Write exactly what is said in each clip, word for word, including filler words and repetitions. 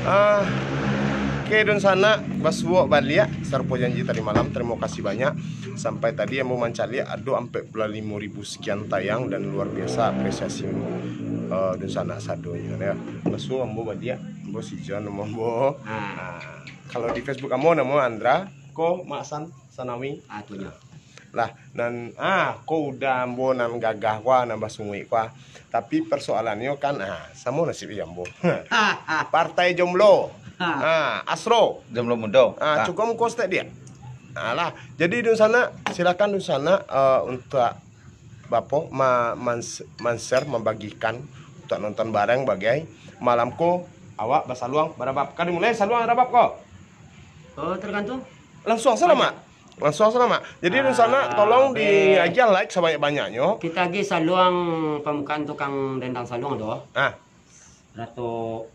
Ah, oke, dunsanak, basuo baliak, sarupo janji tadi malam. Tarimo kasih banyak. Sampai tadi ambo mancaliak, ado ampek puluah limo ribu sekian tayang, dan luar biasa apresiasi, eh, dunsanak sadonyo, ya. Basuo ambo baliak, ambo sijan ambo. Ah. Ah, kalau di Facebook ambo namo Andra, ko Mak San. Sanawi. Ah, tu nyo. Lah, nan, ah, ko udah ambo nan gagah ko, nan basunguik ko. Tapi persoalannyo kan, ah, samo nasib jo ambo. Partai jomblo. Ah, Asro. Jomblo mudo. Ah, cukup ko stek dia. Ah, lah. Jadi, dunsanak, silakan dunsanak, eh, untuak bapo, ma-, mans-, man-share, mambagikan untuak nonton bareng bagai. Malam ko awak basaluang barabab. Ka dimulai saluang barabab ko? Oh, tergantung. Lansuang sajo, Mak. Lansuang sajo, Mak. Jadi, ah, dunsanak, tolong diagiah like sabanyak-banyaknyo. Kita agiah saluang pambukaan tukang dendang saluang tu. Ah. Ratok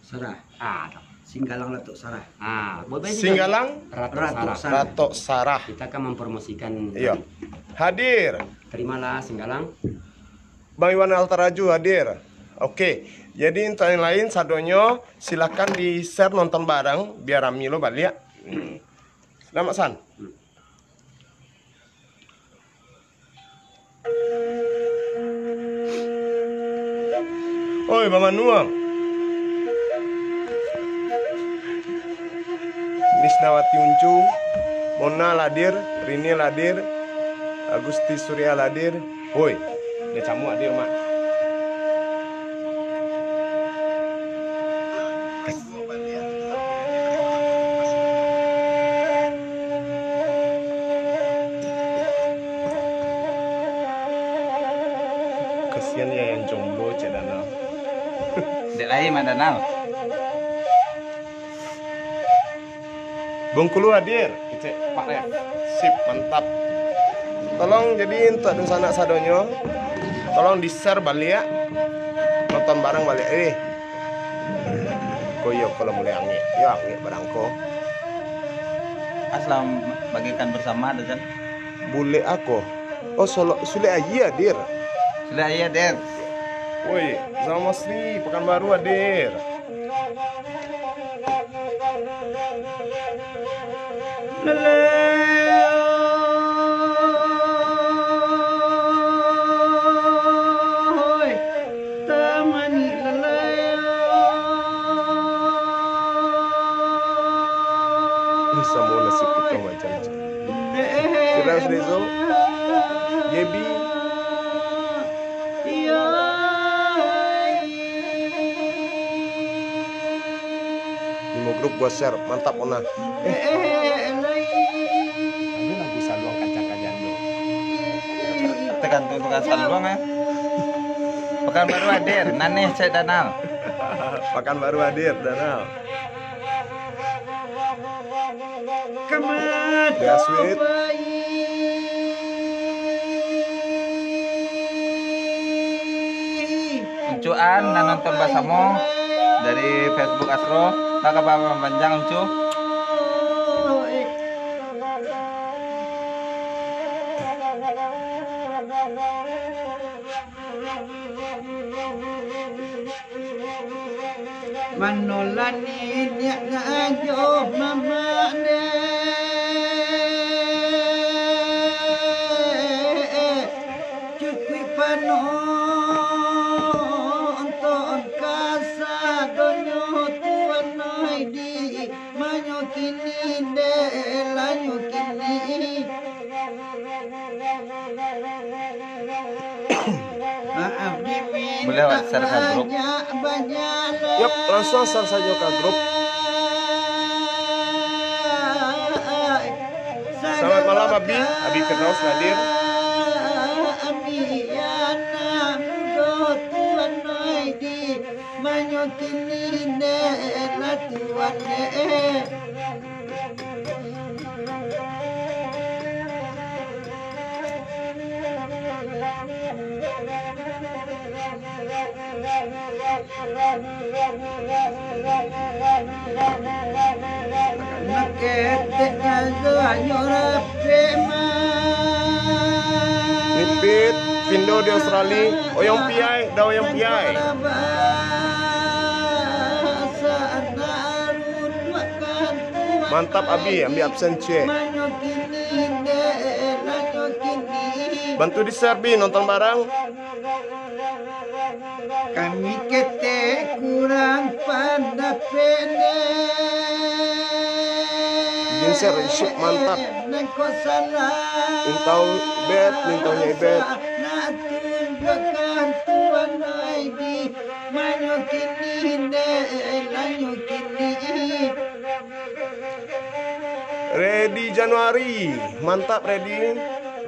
Sarah. Ah, tu. Singgalang Ratok Sarah. Ah, buat baik juga. Singgalang Ratok Sarah. Ratok Sarah. Kita akan mempromosikan. Iyo. Hadir. Terimalah, Singgalang. Bang Iwan Altaraju hadir. Oke. Jadi, untuak yang lain sadonyo, silakan di-share nonton bareng, biar rami lo baliak. Hmm. Selamat, San. Oi, Bang Manuang. Nisnawati Uncu, Mona hadir, Rini hadir, Agusti Surya hadir. Oi, Dek Camuak hadir, Mak. Kasian ya yang jomblo, cek Danau. Dek lai, Mak Danau. Bengkulu hadir, kecek Pak Ref. Sip, mantap. Tolong jadi untuak dunsanak sadonyo, tolong di-share baliak, nonton bareng baliak. Eh, ko iyo, kalau mulai angek, yo angek barang ko. Aslam bagikan bersama, Dek. Bulek ako? Oh, Solo-, Sule Aji hadir. Sule Aji hadir. Woi, Zama Sri, Pekanbaru hadir. Lelehoi, tamani lelehoi. Ih, samo nasib kito macam tu. Firdaus Rezo, Yebi. Limo grup gua share, mantap, Ona. Eh. Ado lagu saluang kancak ka jando. Tergantung tukang saluang, eh. Pekanbaru hadir, naneh cek Danal. Pekanbaru hadir, Danal. Kamat. Ya, sweet. Uncuan nan nonton basamo dari Facebook Astro, nak kabar panjang, Uncu? Manolah niniak ngajo mamak dek, cukuik panonton kasadonyo tuan ai di manyo kini dek lanyo kini. Maaf diminta. Boleh awak share ka grup? Banyak-banyak lah. Yap, langsung share sajo ka grup. Selamat malam, Abi. Abi Firdaus hadir. Abi anak mudo tuan ai di manyo kini dek lah tuan dek. Naketek ajo anyo rapek mah. Nipit, Pindo di Australia, Oyong Piai, da Oyong Piai. Mantap, Abi, ambiak absen ciek. Bantu di-share, Bi, nonton barang. Kami ketek kurang pandapek ne. Ginser isuk mantap. Nangko salah. Intau bet, mintau nyai bet. Nak tunjukkan tuan ai di manyo kini ne, lanyo kini. Redi Januari, mantap Redi.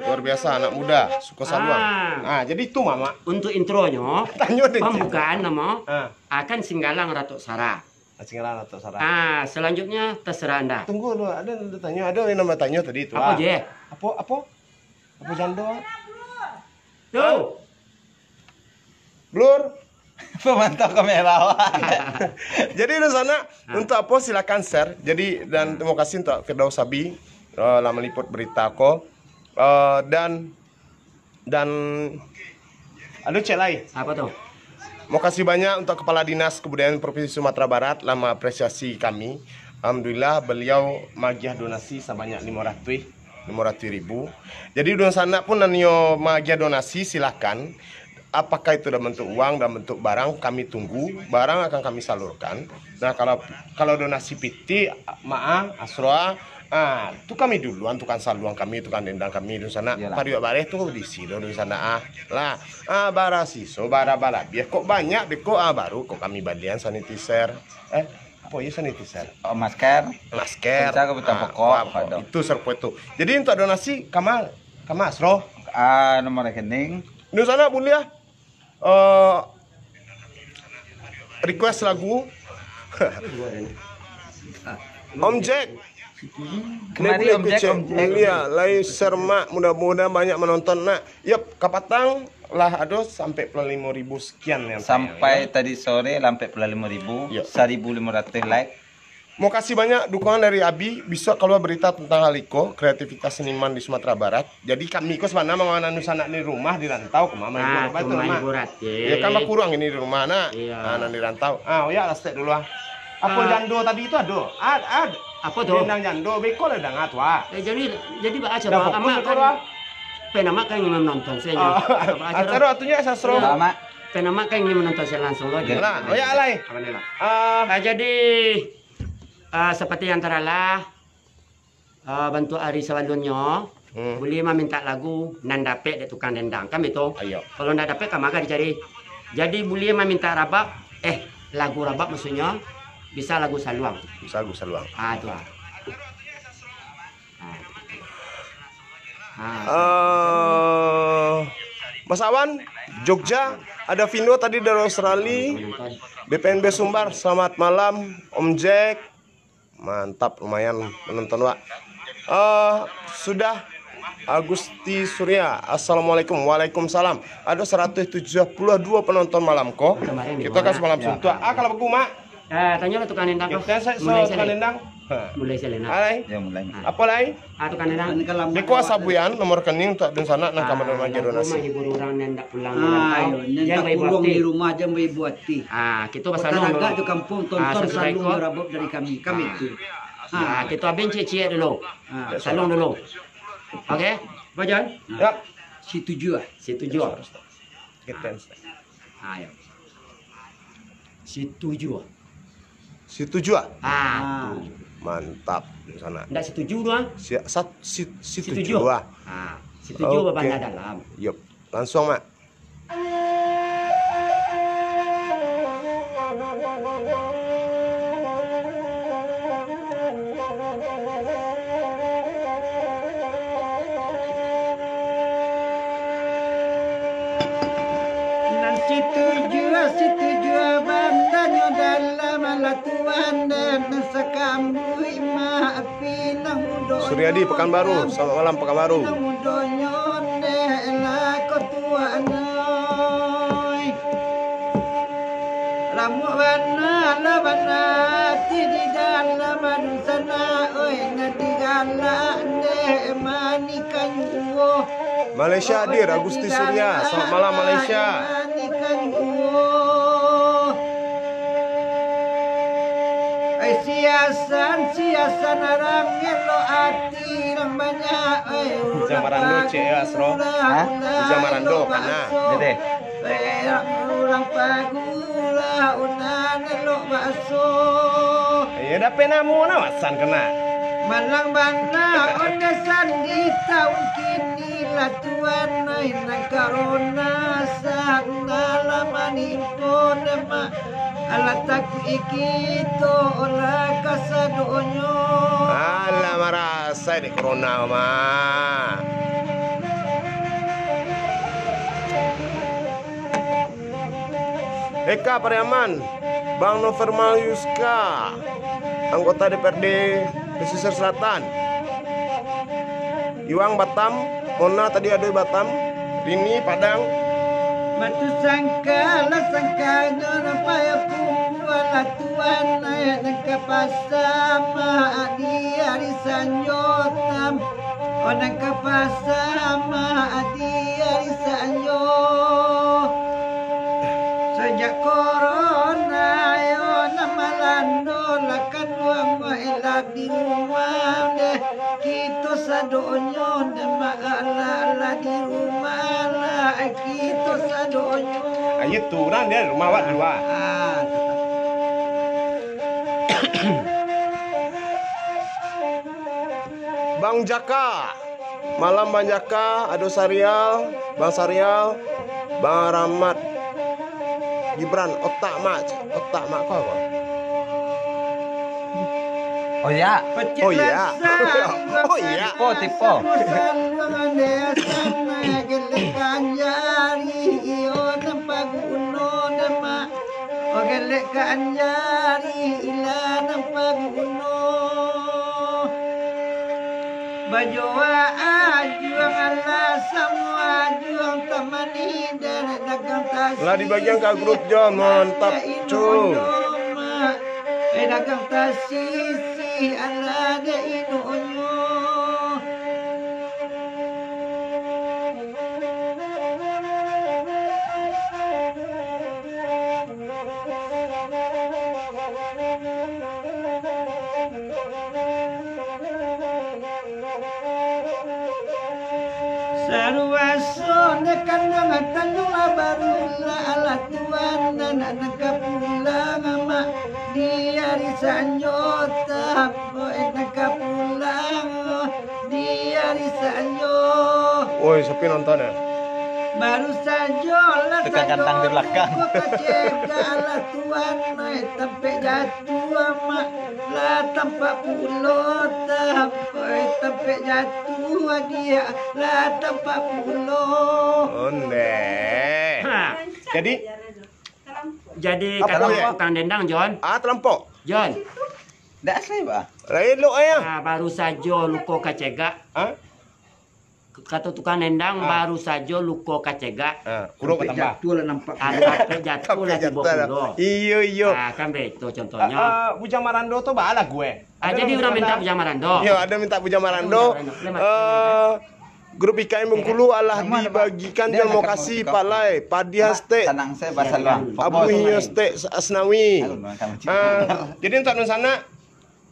Luar biasa, anak muda, suko saluang. Ah. Ah, jadi itu, Mamak. Untuk intronyo, tanyo deh, pambukaan namo, ah, akan Singgalang Ratok Sara. Ah, Singgalang Ratok Sara. Ah, selanjutnya terserah anda. Tunggu dulu, ada yang tanyo, ada yang nambah tanyo tadi tu. Apo, ah, je? Apo, apo? Apo jando? Tu. Blur. Pemantau kamera awak. Jadi, di sana, ah, untuk apo, silakan share. Jadi, dan terima kasih untuk Firdaus Abi, eh, lah meliput berita ko. Eh, dan, dan, aduh, cek lai. Apa tu? Makasih banyak untuk Kepala Dinas Kebudayaan Provinsi Sumatera Barat lah mengapresiasi kami. Alhamdulillah, beliau magiah donasi sebanyak lima ratus, lima ratus ribu. Jadi, dunsanak pun nan nio magiah donasi, silakan. Apakah itu dalam bentuk uang, dalam bentuk barang, kami tunggu. Barang akan kami salurkan. Nah, kalau, kalau donasi pitih, Mamak, Asroa, ah, tu kami duluan, tukang saluang kami, tukang dendang kami, dunsanak. Iyalah. Pariuak bareh tu diisi lo, dunsanak, ah. Lah, ah, bara siso, bara balabiah. Kok banyak beko, ah, baru kok kami balian sanitizer. Eh, apo iyo sanitizer? Oh, masker. Masker. Bisa ka buta pokok, ah, apo. Itu sarupo itu. Jadi, untuk donasi, kama, kama Asro? Ah, nomor rekening. Dunsanak buliah, eh, request lagu. Om Jack. Kemari Om Jack, Om Jack. Iya, lai sermak, mudah-mudahan banyak menonton, nak. Yap, kapatang lah ado sampai puluah limo ribu sekian yang sampai tayang, ya. Tadi sore lah sampai puluah limo ribu, ya, saribu limo ratus like. Makasih banyak dukungan dari Abi. Bisuak kalua berita tentang hal iko, kreativitas seniman di Sumatera Barat. Jadi, kami ko sabananyo manganan dunsanak di rumah, di rantau, ko mah, ah, main bola, ko batul, mah. Ya, kan bakurang ini di rumah, nak. Iya. Ah, nan di rantau. Ah, oyak lah, stek dulu, ah. Apo, ah, jando tadi tu ado? Ad, ad. Apo tu? Dendang jando, beko lah danga tu, ah. Eh, jadi, jadi baa caro, Amak kan, pen Amak kan ingin menonton sajo. Ah, acara waktunyo sasro. Ya, Amak. Pen Amak kan ingin menonton sajo langsung lo. Lah, oyak lai. Apo ni lah? Ah. Ah, jadi, ah, seperti yang taralah, ah, bantuak ari sabalunnyo, hmm, buliah mamintak lagu nan dapek dek tukang dendang, kan baitu? Iyo. Kalau ndak dapek, ka ma ka dicari? Jadi, buliah mamintak rabab, eh, lagu rabab maksudnyo, bisa lagu saluang. Bisa lagu saluang. Ah, tu ah. Ah. Ah. Eh, Mas Awan, Jogja, ada Vindo tadi dari Australia, B P N B Sumbar, selamat malam, Om Jack. Mantap, lumayan menonton, Wak. Eh, sudah Agusti Surya, assalamualaikum. Waalaikumsalam. Ado saratuih tujuah puluah duo penonton malam ko. Kito kan samalam suntuak. Ah, kalau bagu, Mak. Ah, tanyolah tukang dendang ko. Kito sa-, tukang dendang. Mulai sajo lah, nak. Alai. Ya, mulai. Ah. Apo lai? Ah, tukang dendang. Beko sabuikan nomor rekening untuak dunsanak nan ka manolong donasi. Menghibur urang nan ndak pulang di rantau. Ah, iyo, nan ndak pulang di rumah, jan baibo ati. Ah, kito basaluang dulu. Kota Tagak tu kampuang, tonton saluang rabab dari kami. Kami tu. Ah, kito abihan ciek-ciek dulu. Ah. Saluang dulu. Oke? Apo, Jon? Ya. Situju ah. Situju. Ah, iyo. Situju. Situju ah? Ah. Mantap, di sana. Ndak situju tu ah? Si-, sat-, si-, situju ah. Ah, situju. Oke. Babanda dalam. Yup. Langsung, Mak. Nan situju, situju bandanyo dalam, alah tuan den sakambuik maafi nan mudo. Suryadi, Pekanbaru. Selamat malam, Pekanbaru. Nan mudonyo dek lah ko tuan oi. Ramuak bana lah bana ati di dalam, aduh sanak oi, nan digalak dek manikah juo. Malaysia hadir, Agusti Surya. Selamat malam, Malaysia. Manikah juo. Ai sia San siasan arang elok ati, nan banyak, eh, Bujang Marando, cek, ya, Asro. Hah? Bujang Marando, kana. Dede. Urang pagulah unan elok baso. Iyo, dapek namo nah, wasan kana. Malang bana onde sandi taun kini lah tuan, ai nan karona sanda lah manimpo demak. Alah takuik kito lah kasadonyo. Alah marasai dek korona mah. Eka Pariaman, Bang Novel Mayuska, anggota D P R D Pesisir Selatan. Iwang Batam, Mona tadi ado di Batam, Rini Padang. Batu sangka lah sangkanyo, nampak yo kumbuah lah tuan, naik nan ka pasa, mak di ari sanjo tam. Onang ka pasa, mak di ari sanjo. Sajak korona yo nan malando, lah kaduang mak elah di rumah deh. Kito sadonyo deh mak, alah-alah di rumah lah, kito sadonyo. Ayo turun deh, rumah awak di luar. Ah, Bang Jaka. Malam Bang Jaka, ado Sarial, Bang Sarial, Bang Rahmat, Gibran, otak mak, otak mak kau apa? Oh, ya. Oh, ya. Oh, ya. Tipe, tipe. Ogelek ka anjari, ilah nan paguno. Bajoa ajuang, alah samo ajuang, tamani derek dagang tasi. Lah dibagian ka grup jo, mantap, cu. Eh, dagang tasi, si, alah dek inonyo. Saruaso nyo kandang tanyo lah barulah, alah tuan anak nan ka pulang, mak di ari sanjo, tapo eh nan ka pulang. Di ari sanjo. Woi, sapi nonton ya? Baru sajo lah. Tukang kantang di belakang. Kacegak lah tuan, naik tampek jatuah mak. Lah tampak pulo, tampek, tampek jatuah dia. Lah tampak pulo. Onde. Ha. Jadi, jadi apa kata dia? Tukang dendang, Jon. Ah, terlampau. Jon. Dak asli, Bah. Lah, elok, ayah. Ah, baru sajo luko kacegak. Ah? Kato tukang dendang, ah, baru sajo luko kacegak. Ah, kurang tambah. Tampek jatuah lah nampak. Ah, tampek jatuah lah tibo pulo. Iyo, iyo. Ah, kan beto contohnyo. Ah, ah, Bujang Marando tu baa lagu, eh? Ah, jadi urang minta Bujang Marando. Iyo, ado minta Bujang Marando. Eh, grup I K M Bengkulu alah dibagikan jo, mokasih, Pak Lai. Padiah stek. Abu Hio stek Asnawi. Ah, jadi untuak dunsanak,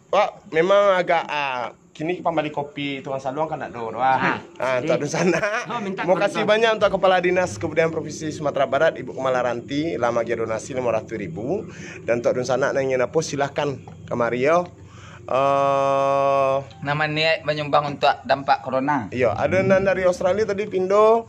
Wak, memang agak, ah, kini pambali kopi tukang saluang kan dak ado doh, ah. Ah, ah, jadi, untuak dunsanak, oh, minta mokasih banyak untuak Kepala Dinas Kebudayaan Provinsi Sumatera Barat, Ibu Kemala Ranti, lah maagiah donasi limo ratuih ribu. Dan untuak dunsanak nan ingin apo, silahkan kamari yo. Eh, Nama niat manyumbang untuak dampak corona. Iyo, ado nan dari Australia tadi pindo,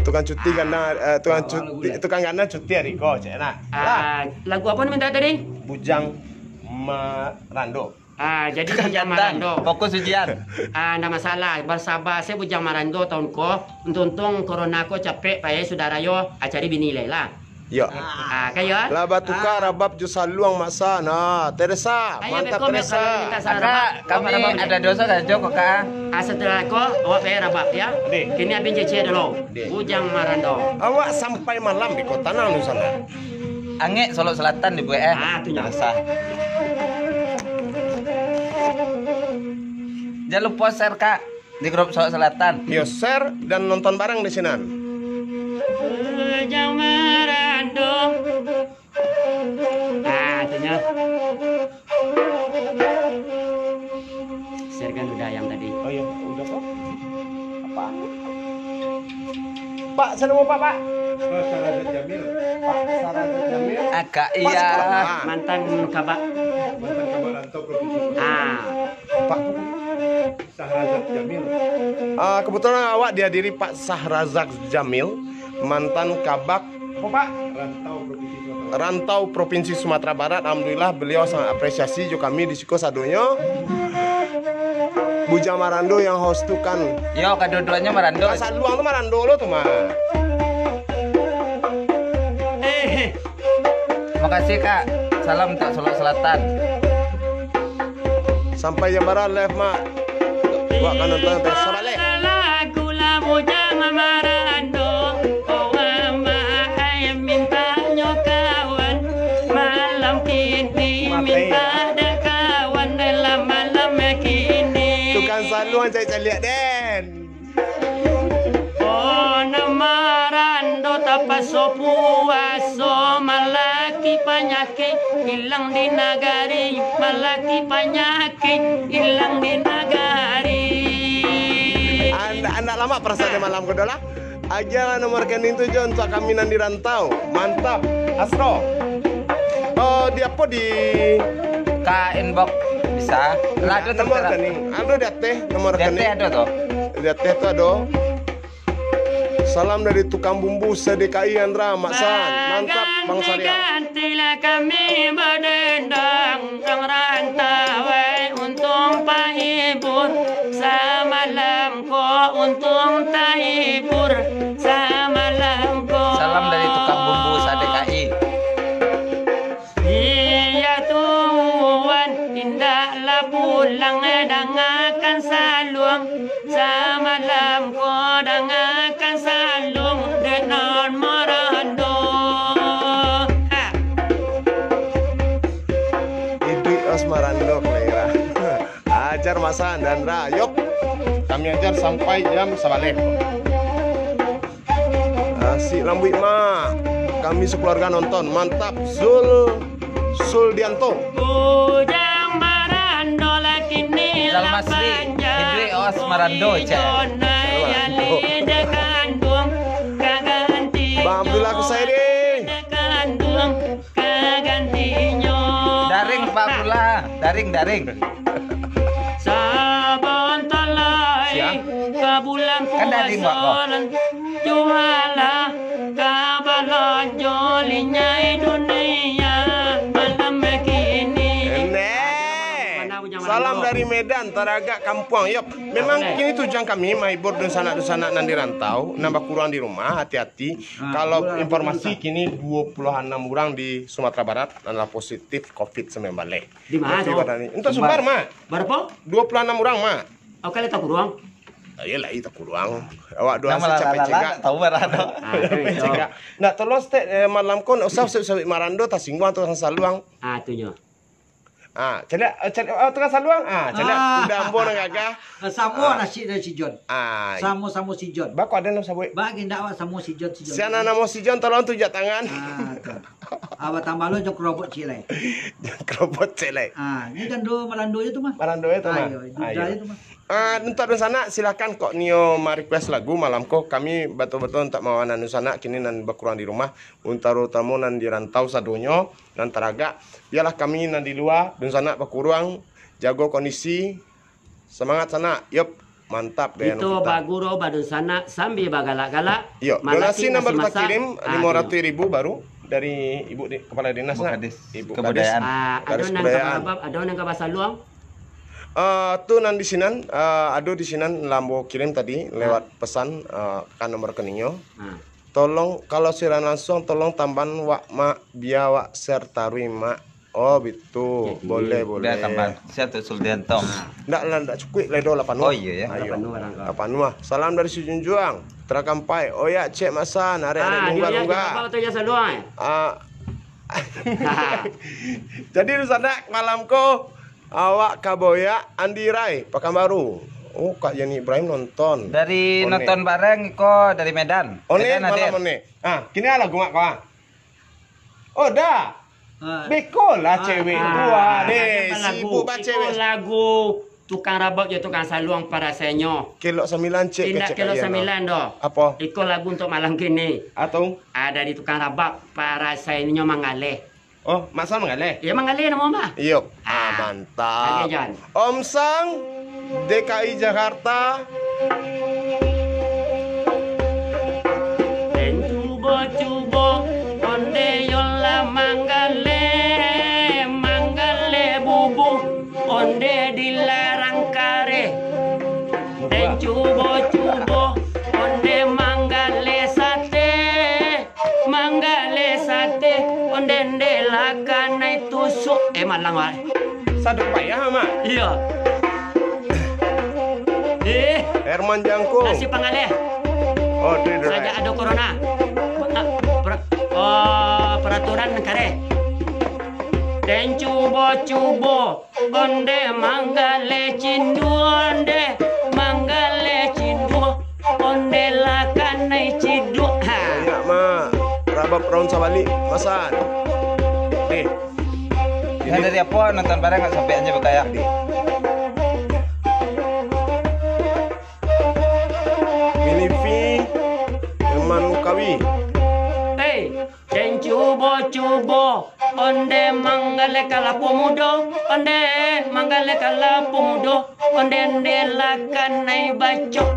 tukang cuti gandang, eh, tukang cuti, tukang gandang cuti ari ko, cek nak. Ah, lagu apo nan minta tadi? Bujang Marando. Ah, jadi Bujang Marando. Fokus ujian. Ah, ndak masalah. Basaba se Bujang Marando taun ko. Untung-untung corona ko capek, pae sudara yo, ah, cari bini lai lah. Yo. Ah, kayo? Lah batuka rabab jo saluang masa. Nah, Teresa, mantap, Teresa. Kakak, kami ada doso sajo kok, Kak. Ah, setelah ko, awak pae rabab, ya. Dek. Kini abin cecek dulu. Dek. Bujang Marando. Awak sampai malam di kota nang di sana. Angek Solok Selatan dibuek, eh. Ah, tu nyo. Biasa. Jan lupo share, Kak, di grup Solok Selatan. Yo, share dan nonton bareng di sinan. Bujang Marando. Ah, tu nyo. Salam, Pak, Pak. Pak Sarazak Jamil. Pak Sarazak Jamil. Agak Pak iya. Sekolah, Pak. Mantan kabak. Mantan kabak rantau provinsi. Ah. Pak. Sahrazak Jamil. Ah, kebetulan awak dihadiri Pak Sahrazak Jamil, mantan kabak Apa, Pak? Rantau Provinsi Sumatera. Rantau Provinsi Sumatera Barat. Alhamdulillah, beliau sangat apresiasi jo kami di siko sadonyo. Bujang Marando yang host tu kan. Yo, kadua-duanyo Marando. Ka Saluang tu Marando lo tu, mah. Eh, makasih, Kak. Salam untuak Solok Selatan. Sampai Jambara live, Mak. Wak ka nonton sampai sabaleh. Lagu lah Bujang Marando, oh, Mak, ai mintanyo kawan. Malam kini minta dek kawan, dalam malam kini. Tukang saluang caliak-caliak den. Oh, nan Marando tapaso puaso, malaki panyakik ilang di nagari, malaki panyakik ilang di nagari. Andak, andak lamak perasaan malam ko doh lah. Agiah nomor rekening tu jo untuak kami nan di rantau. Mantap. Astro. Oh, di apo di Ka inbox bisa. Lah, ado nomor rekening. Ado di ateh nomor rekening. Di ateh ado tu. Di ateh tu ado. Salam dari tukang bumbu se-D K I Andra, Mak San. Mantap, Bang Sarial. Ganti-gantilah kami badendang, urang rantau, eh, untuang pahibur. Samalam ko untuang tahibur, samalam ko. Salam dari tukang bumbu se-D K I. Iya tuan, indaklah pulang, eh, dangakan saluang. Samalam ko dangakan saluang, dek nan Marando. Ha. Iduik Os Marando, kira-kira. Ajar masa dan ra, yok. Kami ajar sampai jam sabaleh. Asik lambuik, Mak. Kami sekeluarga nonton. Mantap, Zul Suldianto. Bujang Marando lah kini. Zal Masri, Hidri Oas Marando, cek. Bang Abdullah Kusairi. Daring, Pak Abdullah. Daring, daring. Sabanta lai. Siap. Ka bulan puasa. Kan daring, Pak, kok. Jualah ka balanjo linyai dunia malam kini. Neh. Mana Bujang Salam Marando? Dari Medan, Taragak Kampuang. Yop. Memang kini tujuan kami mahibur dunsanak-dunsanak nan di rantau, nan bakuruang di rumah, hati-hati. Ah, kalau informasi kini dua puluh enam urang di Sumatera Barat adalah positif covid sembilan belas. Di mana tu? Entah Sumbar, Mak. Berapa? Dua puluh enam urang, Mak. Oke, lah takuruang. Ayolah, itu kuruang. Awak dua. Nama lah, capek lah, cegak. Tahu barang tu. Ah, capek cegak. Nak tolong stek, eh, malam ko, nak usah sabik-sabik Marando, tasingguang tu saluang. Ah, tunyo. Ah, caliak, eh, caliak, oh, tukang saluang. Ah, caliak. Ah. Udah ambo nan gagah. Samo nasib dari si John. Ah. Samo-samo si John. Bako ada nan sabuik. Bagi ndak awak samo si John, si John. Siapa namo si John, tolong tunjuk tangan. Ah, tu. Abah tambah lo jok robot cilai. Jok robot cilai. Ah, ini kan dulu Marando je tu mah. Marando je tu mah. Ayo, duda je tu mah. Ah, untuak dunsanak, silakan kok nio ma-request lagu malam ko. Kami batua-batua untuak mawanan dunsanak kini nan bakuruang di rumah, tarutamo nan di rantau sadonyo, nan taragak. Bialah kami nan di lua, dunsanak bakuruang, jago kondisi, samangat sanak. Yop, mantap gaya. Kito baguru badunsanak sambia bagalak-galak. Iyo, donasi nan baru takirim, limo ratuih ribu baru dari Ibu di-, Kepala Dinas, Ibu Kadis Kebudayaan. Ah, ado nan ka ba-, ado nan ka basaluang? Ah, tu nan di sinan, ah, ado di sinan lah ambo kirim tadi lewat pesan, ah, ka nomor rekeningnyo. Ah. Tolong, kalau siaran langsung, tolong tambahan wak, Mak, bia wak share taruih, Mak. Oh, bitu. Boleh, boleh. Bia tambahan. Sia tu Suldianto. Ndak lah, ndak cukuik lah, doh lah panuah. Oh, iyo, yo. Ayo. Lah panuah lah. Salam dari si Junjuang. Tarakampai. Oh, yo, cek masa, narik-narik, ah, lunggah-lunggah. Apa tu, yo, saluang, eh? Ah, Jadi, dunsanak, malam ko awak ka boyak Andi Rai, Pakanbaru. Oh, Kak Yani Ibrahim nonton. Dari One. Nonton bareng ko dari Medan. One, Medan malam hadir. One. Ah, kini lah lagu mak ko, ah. Oh, dah. Ah. Beko lah cewek tu, ah, deh, sibuk bacewek. Iko lagu Tukang rabab jo tukang saluang parasainyo. Kelok sambilan, cek. Indak kecek kelok kalian, sambilan doh. Apo? Iko lagu untuk malam kini. Atau? Ah, dari tukang rabab parasainyo manggaleh. Oh, Mak Sang manggaleh? Iyo, manggaleh namo mah. Iyo. Ah, ah, mantap. Lagi, Jon. Om Sang, D K I Jakarta. Den cubo-cubo, onde yo lah manggaleh, manggaleh bubuh, onde dilarang kareh. Den cubo-cubo, onde manggaleh sate, manggaleh sate, onde-nde lah kanai tusuk. Eh, malang, wak. Sadok payah, Mak. Iyo. Eh. Herman Jangko. Nasi panggaleh. Oh, tu, tu. Sajak ado corona. Ah, per-, oh, peraturan kareh. Den cubo-cubo, onde manggaleh cindua, onde manggaleh cindua, onde lah kanai ciduk. Ha. Banyak, Mak. Rabab raun sabalik, masan. Deh. Nah, dari apo nonton barang nggak sampai aja bakaya? Deh. Milifi, Herman Mukawi. Hei. Den cubo-cubo, onde manggaleh kalapo mudo, onde manggaleh kalapo mudo, onde-nde lah kanai bacok.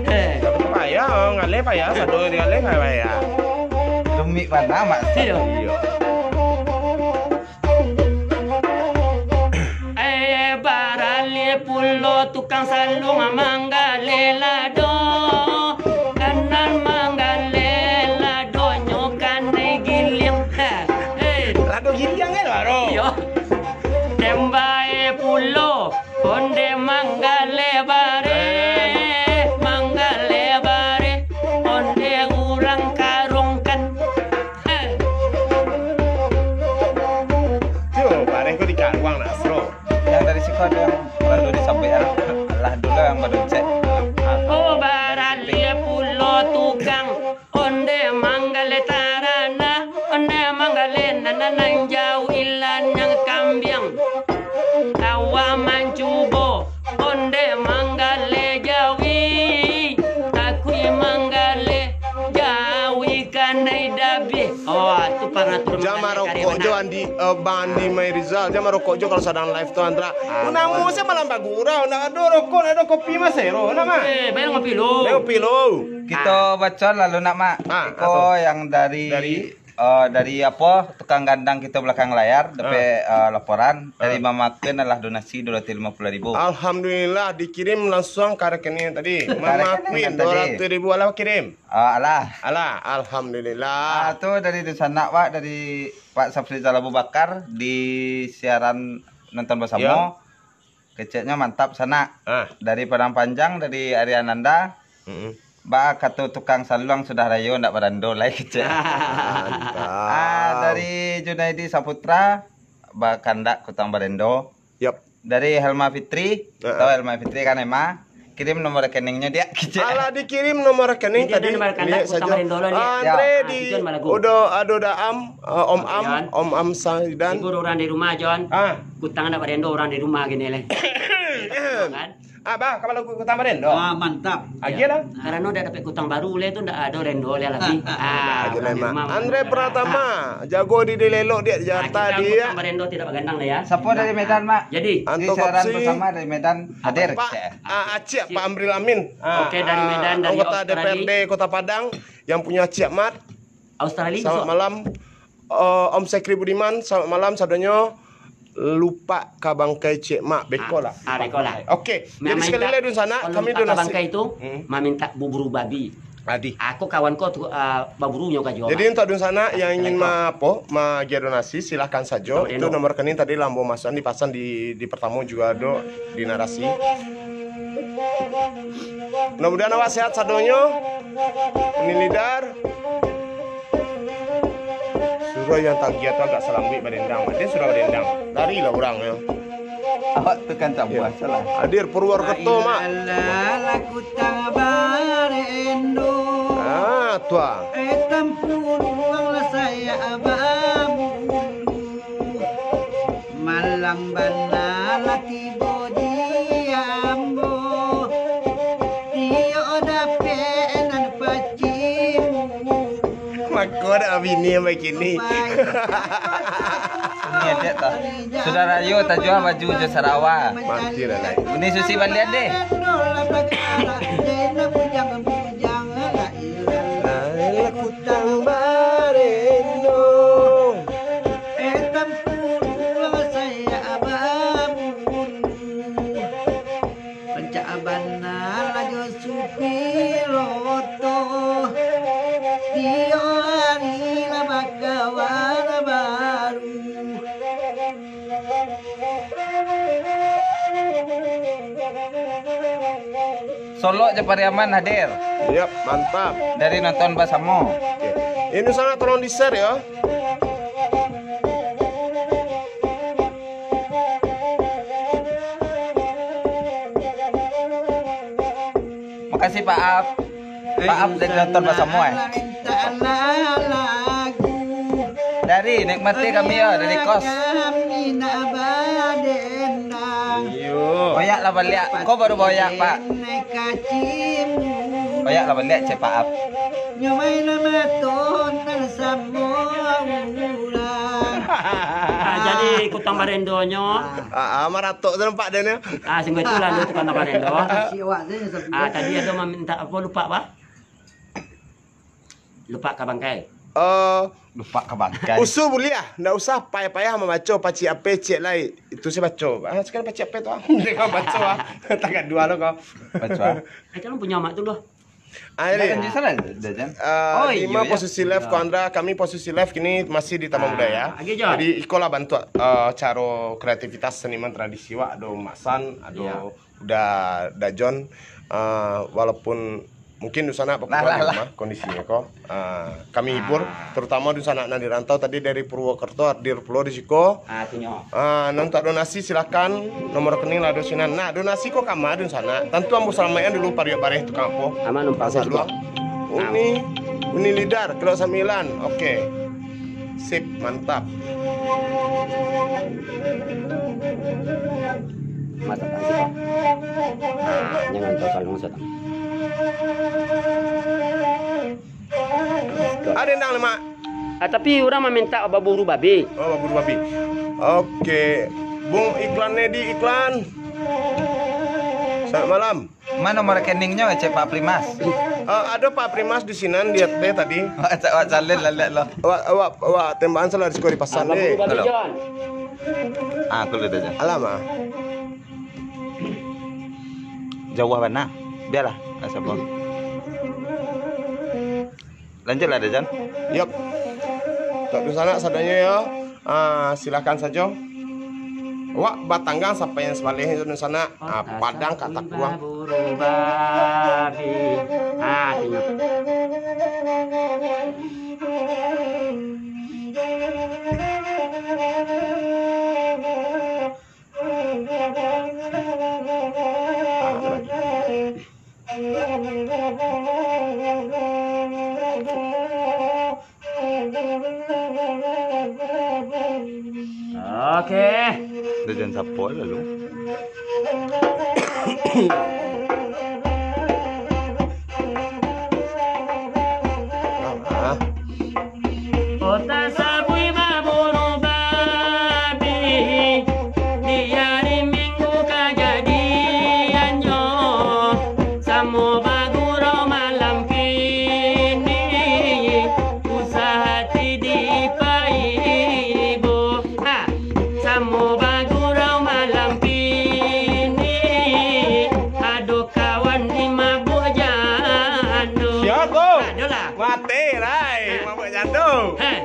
Eh. Payah, ngaleh payah, sado digaleh payah. Rumik bana, Mak. Iyo. Iyo. Eh, baralih pulo tukang saluang manggaleh lado, kanan manggaleh ladonyo kanai giliang. Ha, eh. Lado giliang kan, baru? Iyo. Tembae pulo, onde manggaleh bareh, manggaleh bareh, onde urang karungkan. Yo, bareh ko di karuang nak, Bro. Yang dari siko ado yang lalu disabuik, ya. Alah dulu yang baru cek. Oh, baralih pulo tukang, onde manggaleh tarana, onde manggaleh nan, nan, nan jauh ilan yang kambiang. Kawa mancubo, onde manggaleh jawi, takui manggaleh jawi kanai dabih. Oh, tu pangatur. Jan manggaleh marokok jo, Andi, eh, Bang Andi Mairizal. Jan marokok jo kalau sadang live tu, Andra. Ah, namo saya malam bagurau, ndak ado rokok, ndak ado kopi, Mas Hero, nak, Mas? Eh, bayar ngopi lu. Bayar ngopi lu. Kito baco lalu nak, Mak. Ah, iko langsung. Yang dari, dari? Eh, dari apo, tukang gandang kito belakang layar, dapek, eh, laporan dari Mama Ken adalah donasi dua ratus lima puluh ribu. Alhamdulillah, dikirim langsung ka rekening tadi. Ka Mama rekening Queen, tadi. Dua ratus ribu alah kirim. Ah, alah. Alah, alhamdulillah. Ah, tu dari dunsanak, Pak, dari Pak Safrizal Abu Bakar di siaran nonton bersamo. Yo. Keceknyo mantap, sanak. Ah. Dari Padang Panjang, dari Ari Ananda. Mm-mm. Ba kato tukang saluang sudah rayo ndak barando lai, kecek. Mantap. Ah, dari Junaidi Saputra, bakandak kutang barendo. Yap. Dari Helma Fitri, tahu Helma Fitri kan, Emma? Kirim nomor rekeningnyo, Diak, kecek. Alah, dikirim nomor rekening tadi. Nomor rekening, lihat saja. Kutang barendo lo, Diak. Ah, Andre di Udo, Ado Daam, ah, Om Am, Om Am Saidan. Hibur urang di rumah, Jon. Ah. Kutang ndak barendo urang di rumah gini lai. Kan? Ah, bah, kalau ku-, kutang barendo. Ah, mantap. Agiah lah. Karano dah dapek kutang baru lai tu, ndak ado rendo lai lagi. Ah, agiah lah, Mak. Andre Pratama, jago di Delelok, Diak, Jakarta, Diak. Kutang barendo tidak bagandang dah, ya. Siapa dari Medan, Mak? Jadi, Anto Kopsi. Bersama dari Medan hadir. Pak, ah, Acik, Pak Amril Amin. Ah, oke, dari Medan, dari anggota D P R D Kota Padang yang punya Acik Mat. Australia. Selamat malam. Eh, Om Sekri Budiman, selamat malam sadonyo. Lupak ka bangkai Cik Mak, beko lah. Ah, beko lah. Oke. Jadi sekali lagi, dunsanak, kami donasi. Kalau lupak ka bangkai tu, mamintak buburu babi. Adi. Aku kawan ko tu, ah, baburunyo ka juo. Jadi untuk dunsanak yang ingin ma-, apo, maagiah donasi, silahkan sajo. Itu nomor rekening tadi lah ambo masukan, dipasang di, di pertamo juo ado di narasi. Mudah-mudahan awak sehat sadonyo. Ini Lidar. Suruah yang tagiah tu agak salambuik badendang. Dia sudah badendang. Larilah urang tu. Awak tu kan tak buat salah. Hadir Purwokerto, Mak. Alah, laku tak barendo. Ah, tuan. Eh, tampuang lah saya babu. Malam bana lah tibo di Yang baik ini. Ini adik tu. Sudah rayo tajua baju jo sarawa. Mati lah, lai. Ini Susi balian deh. Alah, kutang barendo. Rancak bana lah jo supiloto, tiok ari lah bakawan baru. Solok jo Pariaman hadir. Yap, mantap. Dari nonton basamo. Oke. Ini sangat tolong di-share ya. Makasih Pak Ap. Pak Ap dari nonton basamo eh. Dari nikmati kami ya dari kos. Iyo. Oyak lah baliak. Ko baru baoyak Pak. Oyak lah baliak cek Pak Ap. Nyo main nama ton nan samo urang. Ah, jadi kutang barendonyo. Ah, ah, maratok tu nampak dia ni. Ah, singgo itulah lu tukang barendo. Kasih awak tu yang sampai. Ah, tadi ado maminta apa, lupa apa? Lupa ka bangkai. Eh, Lupa ka bangkai. Usul buliah, ndak usah payah-payah mambaco pacik ape cek lai. Itu saya baco. Ah, sekarang pacik ape tu ah? Dia kau baco ah. Tagak dua lo kau. Baco ah. Eh, jangan punya amak tu loh. Ah, jadi, Dah, lanjut sana, dah, Jan. Ah, Oh, Dima iyo, ya. posisi live, Kau Andra, kami posisi live kini masih di Taman Ah, Budaya. lagi, Jon. Jadi, ikolah bantuak, ah, caro kreativitas seniman tradisi wak, ado Mak San, ado Iya. Uda Dajon, ah, walaupun mungkin di sana Lah, lah, lah. Mah, kondisinyo ko. Ah, kami hibur, Ah. terutama di sana nan di rantau tadi dari Purwokerto hadir pulo di siko. Ah, tunyo. Ah, nan untuak donasi silakan, nomor rekening lah ado sinan. Nah, donasi ko kama di sana. Tantu ambo salamaikkan dulu pariak bareh tukang apo. Aman, numpang Masak sajo. dulu. Uni, Uni Lidar, kilo sambilan. Oke. Sip, mantap. Mantap, mantap. Nah, jangan kau kalau masuk. Ada nang lemak. Ah, tapi urang maminta baburu babi. Oh, baburu babi. Oke. Bung Iklan Nedi Iklan. Selamat malam. Mano nomor rekeningnyo, cek Pak Primas? Eh, ado Pak Primas di sinan, lihat deh tadi. Wak, cak, wak, salin lah, lihat lo. Wak, wak, wak, tembakan salah di Sukori Pasan Ah, deh. Baburu babi, Halo. Jon. Ah, aku lihat aja. Alamak. Jauh bana. Biarlah, ah, siapa? Lanjutlah, Dajan. Yap. Tok dunsanak sadonyo yo. Ah, silakan sajo. Wak batanggang sampai yang sabaleh tu dunsanak. Ah, padang ka takuang. Ah, tengok. Oke. Dah jangan sapo lalu. Ah. Kota Sabui baburu babi, di ari Minggu kajadiannyo, samo bagurau malam kini, usah ati dipaibo. Ha, samo bagurau malam kini, ado kawan di mabuk jando. Siapa? Adolah. Mati lah, eh, mabuk jando. Heh.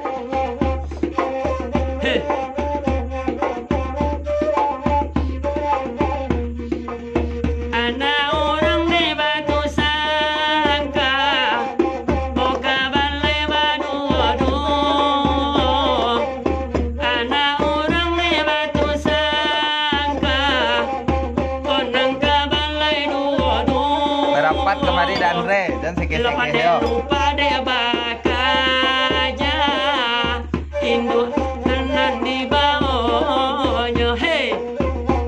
Heh. Anak urang di Batu Sangka, boka balai baduo-duo. Anak urang di Batu Sangka, onang ka balai duo-duo. Marapat kamari, Dandre, dan Lupa sekeh-sekeh dek, yo. Lupa dek bakaja, induak nan di bawonyo, hei.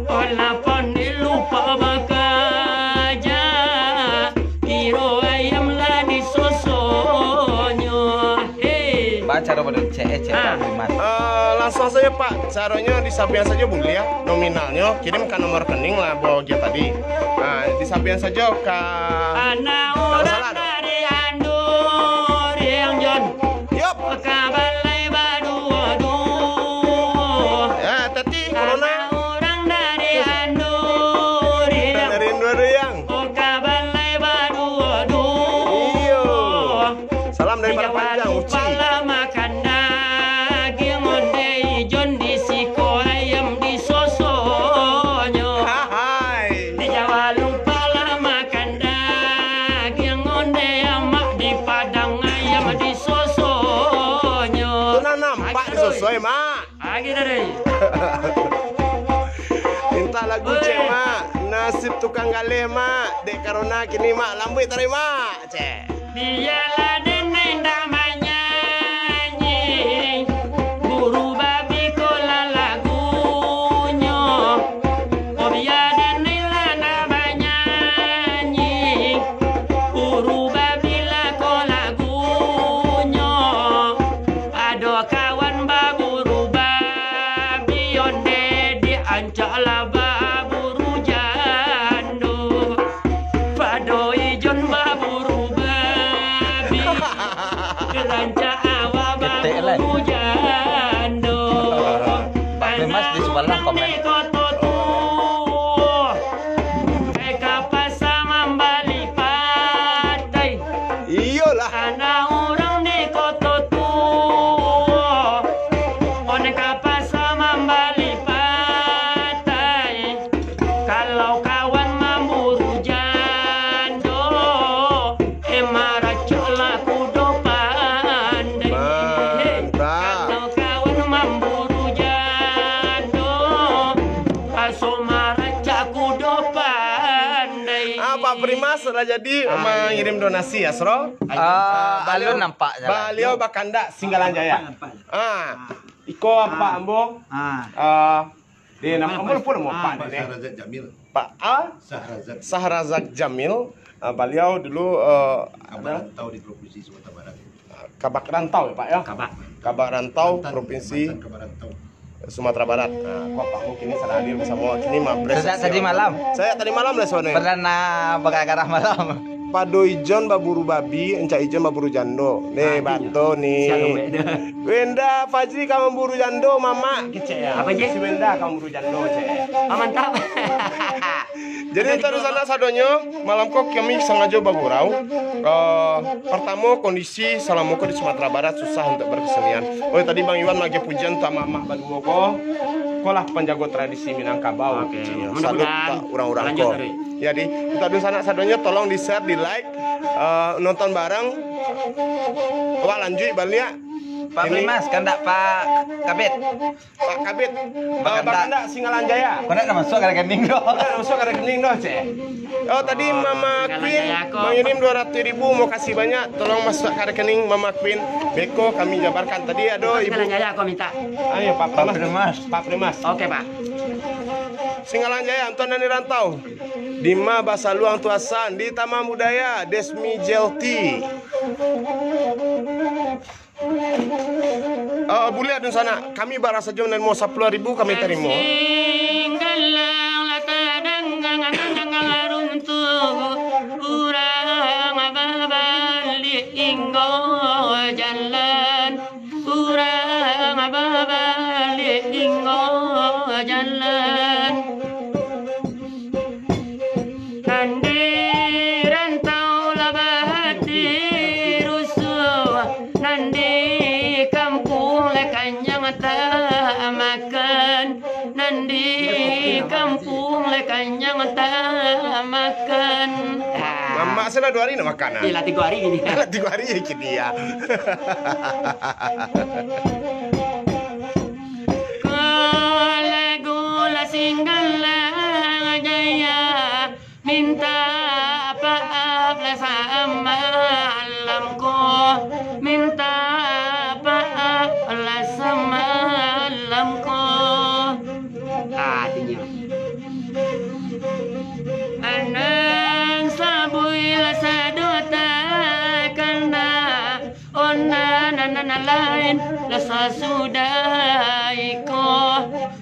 Olah pandai lupa bakaja, kiro ayam lah disosonyo, hei. Ba caro Ah. Eh, langsung sajo, Pak. Caronyo disampaian sajo buliah, nominalnyo kirim ka nomor rekening lah, Bang Ogia tadi. Ah, disampaian sajo ka Anak urang dari Anduriang, Jon. Yup. Ka balai baduo-duo. Ya, tadi corona. Anak urang dari Anduriang. Dari Anduriang. Ka balai baduo-duo. Iyo. Salam dari Padang Panjang, Uci. Di Jawa Lupa lah makan daging ondeh, Jon, di siko ayam disosonyo. Hahai. Di Jawa Lupa lah makan daging ondeh, Mak, di Padang ayam disosonyo. Tu nan nampak disosoi, Mak. Agi tadi. Mintak lagu, cek, Mak. Nasib tukang galeh, Mak. Dek karona kini, Mak, lambuik tarik, Mak, cek. Bialah den indak manyanyi, buru babi ko lah lagunyo. Oh, bia den indak manyanyi, buru babi lah ko lagunyo. Ado kawan baburu babi ondeh, diancak lah baburu jando. Pado Ijon baburu babi, diancak awak baburu jando. Pak Primas di Subalah komen. Anak urang di Koto Tuo, eh, ka pasa mambali patai. Iyolah. Anak urang di Koto Tuo, on ka pasa mambali patai. Kalau kawan mamburu jando, eh, maracaklah kudo pandai. Mantap. Kalau kawan mamburu jando, aso maracak kudo pandai. Ah, Pak Primas lah jadi mangirim donasi, Asro. Ah, baliau, alun nampak jalan. Baliau bakandak Singgalang Jaya. Ah, iko Pak ambo. Ah. Ah, di nama ambo lupa nama Pak ni. Pak Sahrazak Jamil. Pak A? Sahrazak. Sahrazak Jamil. Ah, baliau dulu, eh, Kabak adalah Rantau di Provinsi Sumatera Barat. Kabak Rantau ya, Pak, ya? Kabak. Kabak Rantau, mantan, Provinsi mantan Kabak Rantau. Sumatera Barat. Nah, ko Pak mungkin ini sadang hadir basamo kini, Mapres. Sajak tadi malam. Sajak tadi malam lah sebenarnya. Perdana bagagara malam. Pado Ijon baburu babi, ancak Ijon baburu jando. Nih, ah, bantu nih. Siang lembek tu. Wenda Fajri ka mamburu jando, Mamak. Kecek ya. Apa je? Si Wenda ka mamburu jando, cek. Ah, mantap. Jadi, untuak dunsanak sadonyo, malam ko kami sangajo bagurau. Eh, partamo, kondisi salamo ko di Sumatera Barat susah untuak berkesenian. Oh, tadi Bang Iwan maagiah pujian untuak amak-amak baduo ko. Ko lah panjago tradisi Minangkabau. Oke, mudah-mudahan salut untuak urang-urang ko. Lanjut, Ari. Jadi, untuak dunsanak sadonyo, tolong di-share, di-like. Eh, nonton bareng. Awak lanjuik baliak. Pak Primas, kandak Pak Kabit. Pak Kabit, eh, bakandak Singgalang Jaya. Kau nak masuk ka rekening tu. Kau nak masuk ka rekening tu, cek. Oh, tadi Mama Queen mangirim dua ratus ribu, makasih banyak. Tolong masuk ka rekening Mama Queen. Beko kami jabarkan. Tadi ado Ibu Singgalang Jaya, aku minta. Ayo, Pak Primas. Pak Primas. Oke, Pak. Singgalang Jaya, Anton dari Rantau. Dima basaluang tuasan di Taman Budaya Desmi Jelti. Ah, buliah dunsanak. Kami barang sajo manarimo, sapuluah ribu kami tarimo. Singgalang lah tadanga runtuh, urang babaliak inggo jalan, urang babaliak inggo jalan. Nan di rantau lah bahati rusuah, nan di kampuang lah kanyang tak makan, nan di kampuang lah kanyang tak makan. Ah. Mamak sudah dua hari nak makan, ah? Iyalah, tiga hari ini. Tiga hari ya kini ya. Ko lagu lah Singgalang Jaya, minta maaf lah samalam ko, minta maaf lah samalam ko. Ah, artinya. Anang sabuilah sadota kana, ona nan lain lah sa- Sasudah iko,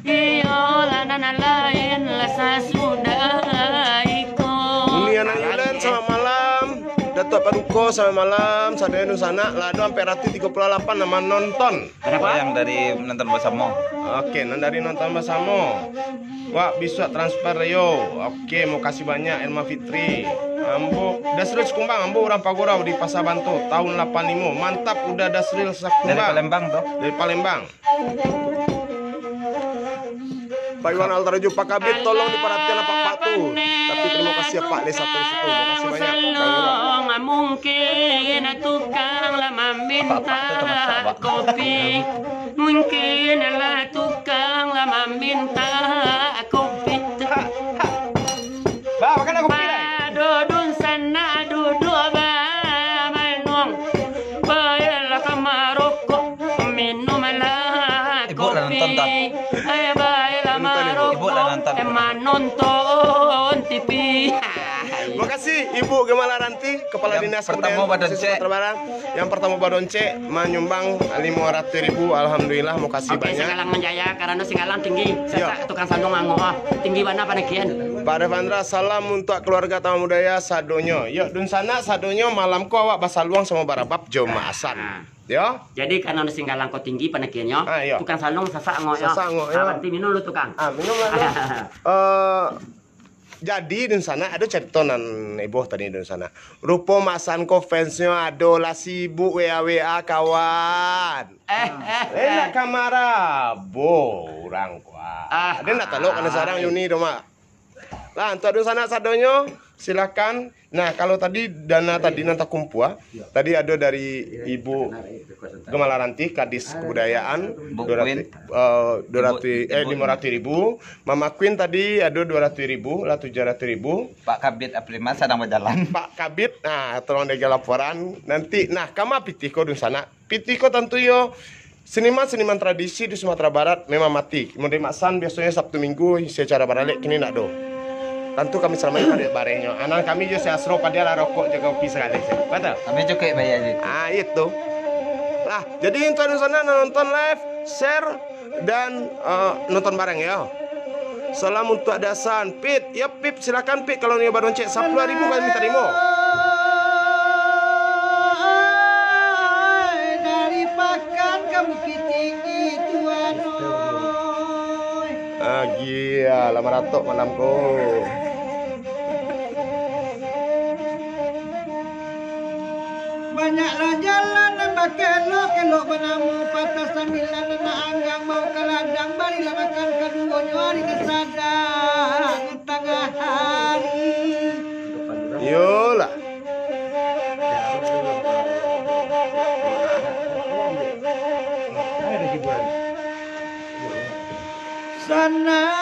iyolah nan lain lah sasudah iko. Uni Anak Yulen, selamat malam. Datuak Paduko, selamat malam. Sadonyo dunsanak, lah ado ampek ratuih tigo puluah lapan nan manonton. Ado apo? Yang dari nonton basamo. Oke, nan dari nonton basamo. Wak, bisuak transfer yo. Oke, makasih banyak, Elma Fitri. Ambo Dasril Sikumbang, ambo urang Pagurau di Pasar Banto, tahun lapan limo. Mantap, udah Dasril Dari Sikumbang. Palembang tu. Dari Palembang. Pak Iwan Altaraju, Pak Kabid, tolong diperhatikan Pak, Pak tu. Tapi terima kasih ya, Pak, dari satu situ. Makasih banyak, Pak Iwan. Salong, mungkin tukang lah maminta Pak, Pak tu termasuk, Pak. Kopi. Mungkin lah tukang lah maminta kopi tu. Bah, makan aku kopi, lah. Pado dunsanak duduak bamanuang. Baiklah ka marokok, minumlah kopi. Ibu lah nonton, tak? Eh, baiklah marokok, ibu lah nonton. Eh, manonton T V. Makasih, Ibu Gemala Ranti, Kepala Dinas Kebudayaan Provinsi Sumatera Barat. Yang pertama badoncek manyumbang lima ratus ribu. Alhamdulillah, makasih banyak. Oke, Singgalang manjaya, karano Singgalang tinggi. Sasak tukang salong angok, ah. Tinggi bana panakian. Pak Devandra, salam untuk keluarga Taman Budaya sadonyo. Yo, dunsanak sadonyo, malam ko awak basaluang samo barabab jo Mak Hasan. Yo. Jadi, karano Singgalang ko tinggi panakiannyo, tukang salong sasak angok, yo. Sasak angok, yo. Ah, nanti minum lu, tukang. Ah, minum lah, yo. Eh, Jadi, dunsanak, ado carito nan heboh tadi, dunsanak. Rupo Mak San ko fansnyo ado lah sibuk W A W A, kawan. Eh, eh, eh, nak ka marabo urang ko, ah. Ado nak talok ka nan sarang Yuni tu, Mak. Lah, untuak dunsanak sadonyo, silakan. Nah, kalau tadi dana tadi nan takumpua, tadi ado dari Ibu Gemala Ranti, Kadis Kebudayaan, dua ratus, eh, dua ratus, eh, lima ratus ribu. Mama Queen tadi ado dua ratus ribu, lah tujuh ratus ribu. Pak Kabid April Mas sadang bajalan. Pak Kabid, nah, tolong diagiah laporan. Nanti, nah, kama pitih ko dunsanak. Pitih ko tantu yo seniman-seniman tradisi di Sumatera Barat memang mati. Model Mak San biasonyo Sabtu Minggu isi acara baralek, kini ndak do. Tantu kami salamaik pado barenyo. Anan kami jo si Asro padialah rokok jo kopi sakali se. Batua? Kami cukuik bayar je. Ah, itu. Lah, jadi untuak dunsanak nan nonton live, share, dan, eh, nonton bareng, yo. Salam untuak Dasan, Pit. Yo, Pit, silakan, Pit, kalau nio badoncek sapuluah ribu kami tarimo. Dari Pakan ka Bukittinggi, Tuan, oi. Agia, lah maratok malam ko. Banyaklah jalan nan bakelok-kelok banamo patah sambilan, nan anggang bau ka ladang, barilah makan kaduonyo ari nan sadang tangah ari. Iyolah. Sanak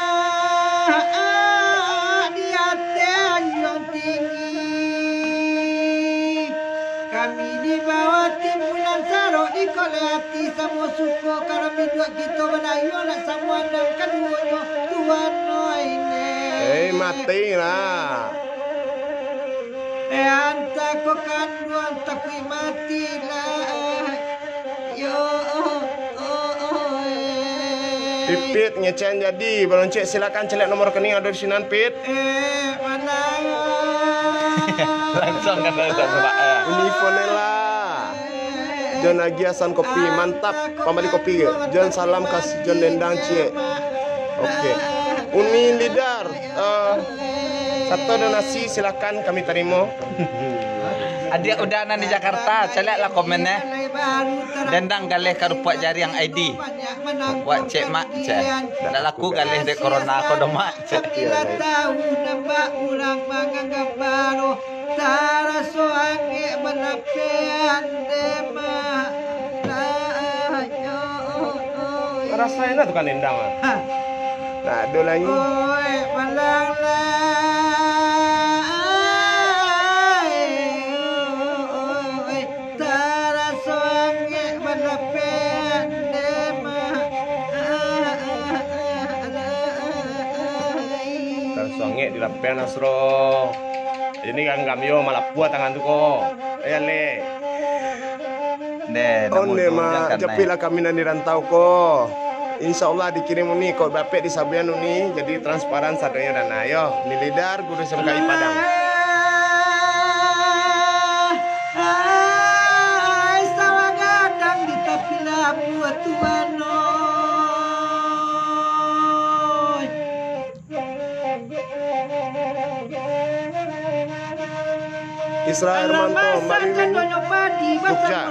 di ateh anjuang tinggi, kami di bawah timbunan sarok, dikoleh ati samo suko, karano biduak kito badayuang nak samo adang kaduonyo, Tuan, oi, ne. Hei, matilah. Eh, anta ko kanduang takuik mati lah. Yo, oh, oh, oh, eh. Pipit ngecen jadi, Bang Oncek, silakan caliak nomor rekening ado di sinan, Pit. Eh, mana? Langsung kan, langsung, Pak, eh. Uni Fonela. John Agi Hasan Kopi, mantap. Pambali kopi ke? John, salam kasih John Dendang, ciek. Oke. Uni Lidar, eh, sato donasi silakan kami tarimo. Adiak uda nan di Jakarta, caliaklah komen, eh. Dendang galeh karupuak jariang I D. Buek cek, Mak, cek. Ndak laku galeh dek corona ko doh, Mak, cek. Tapi lah tahu nampak urang manganggap baru. Taraso angek balapean dema. Rasain lah tukang dendang lah. Ha. Nah, ado lagi. Oi, malang lah. Oi, taraso angek balapean dema. Taraso angek dilapean, Asro. Jadi, ganggam yo, malapua tangan tu ko. Ayo, le. Onde, namo Onde, tu Mak, jangan japuiklah kami nan di rantau ko. Insya Allah dikirim uni ko, bapek disabuikan uni, jadi transparan sadonyo dana, yo. Ni Lidar, Guru S M K I Padang. Ai, sawah gadang di tapi labuah, Tuan, oi. Isra Hermanto, Mbak Wiwin, Jogja.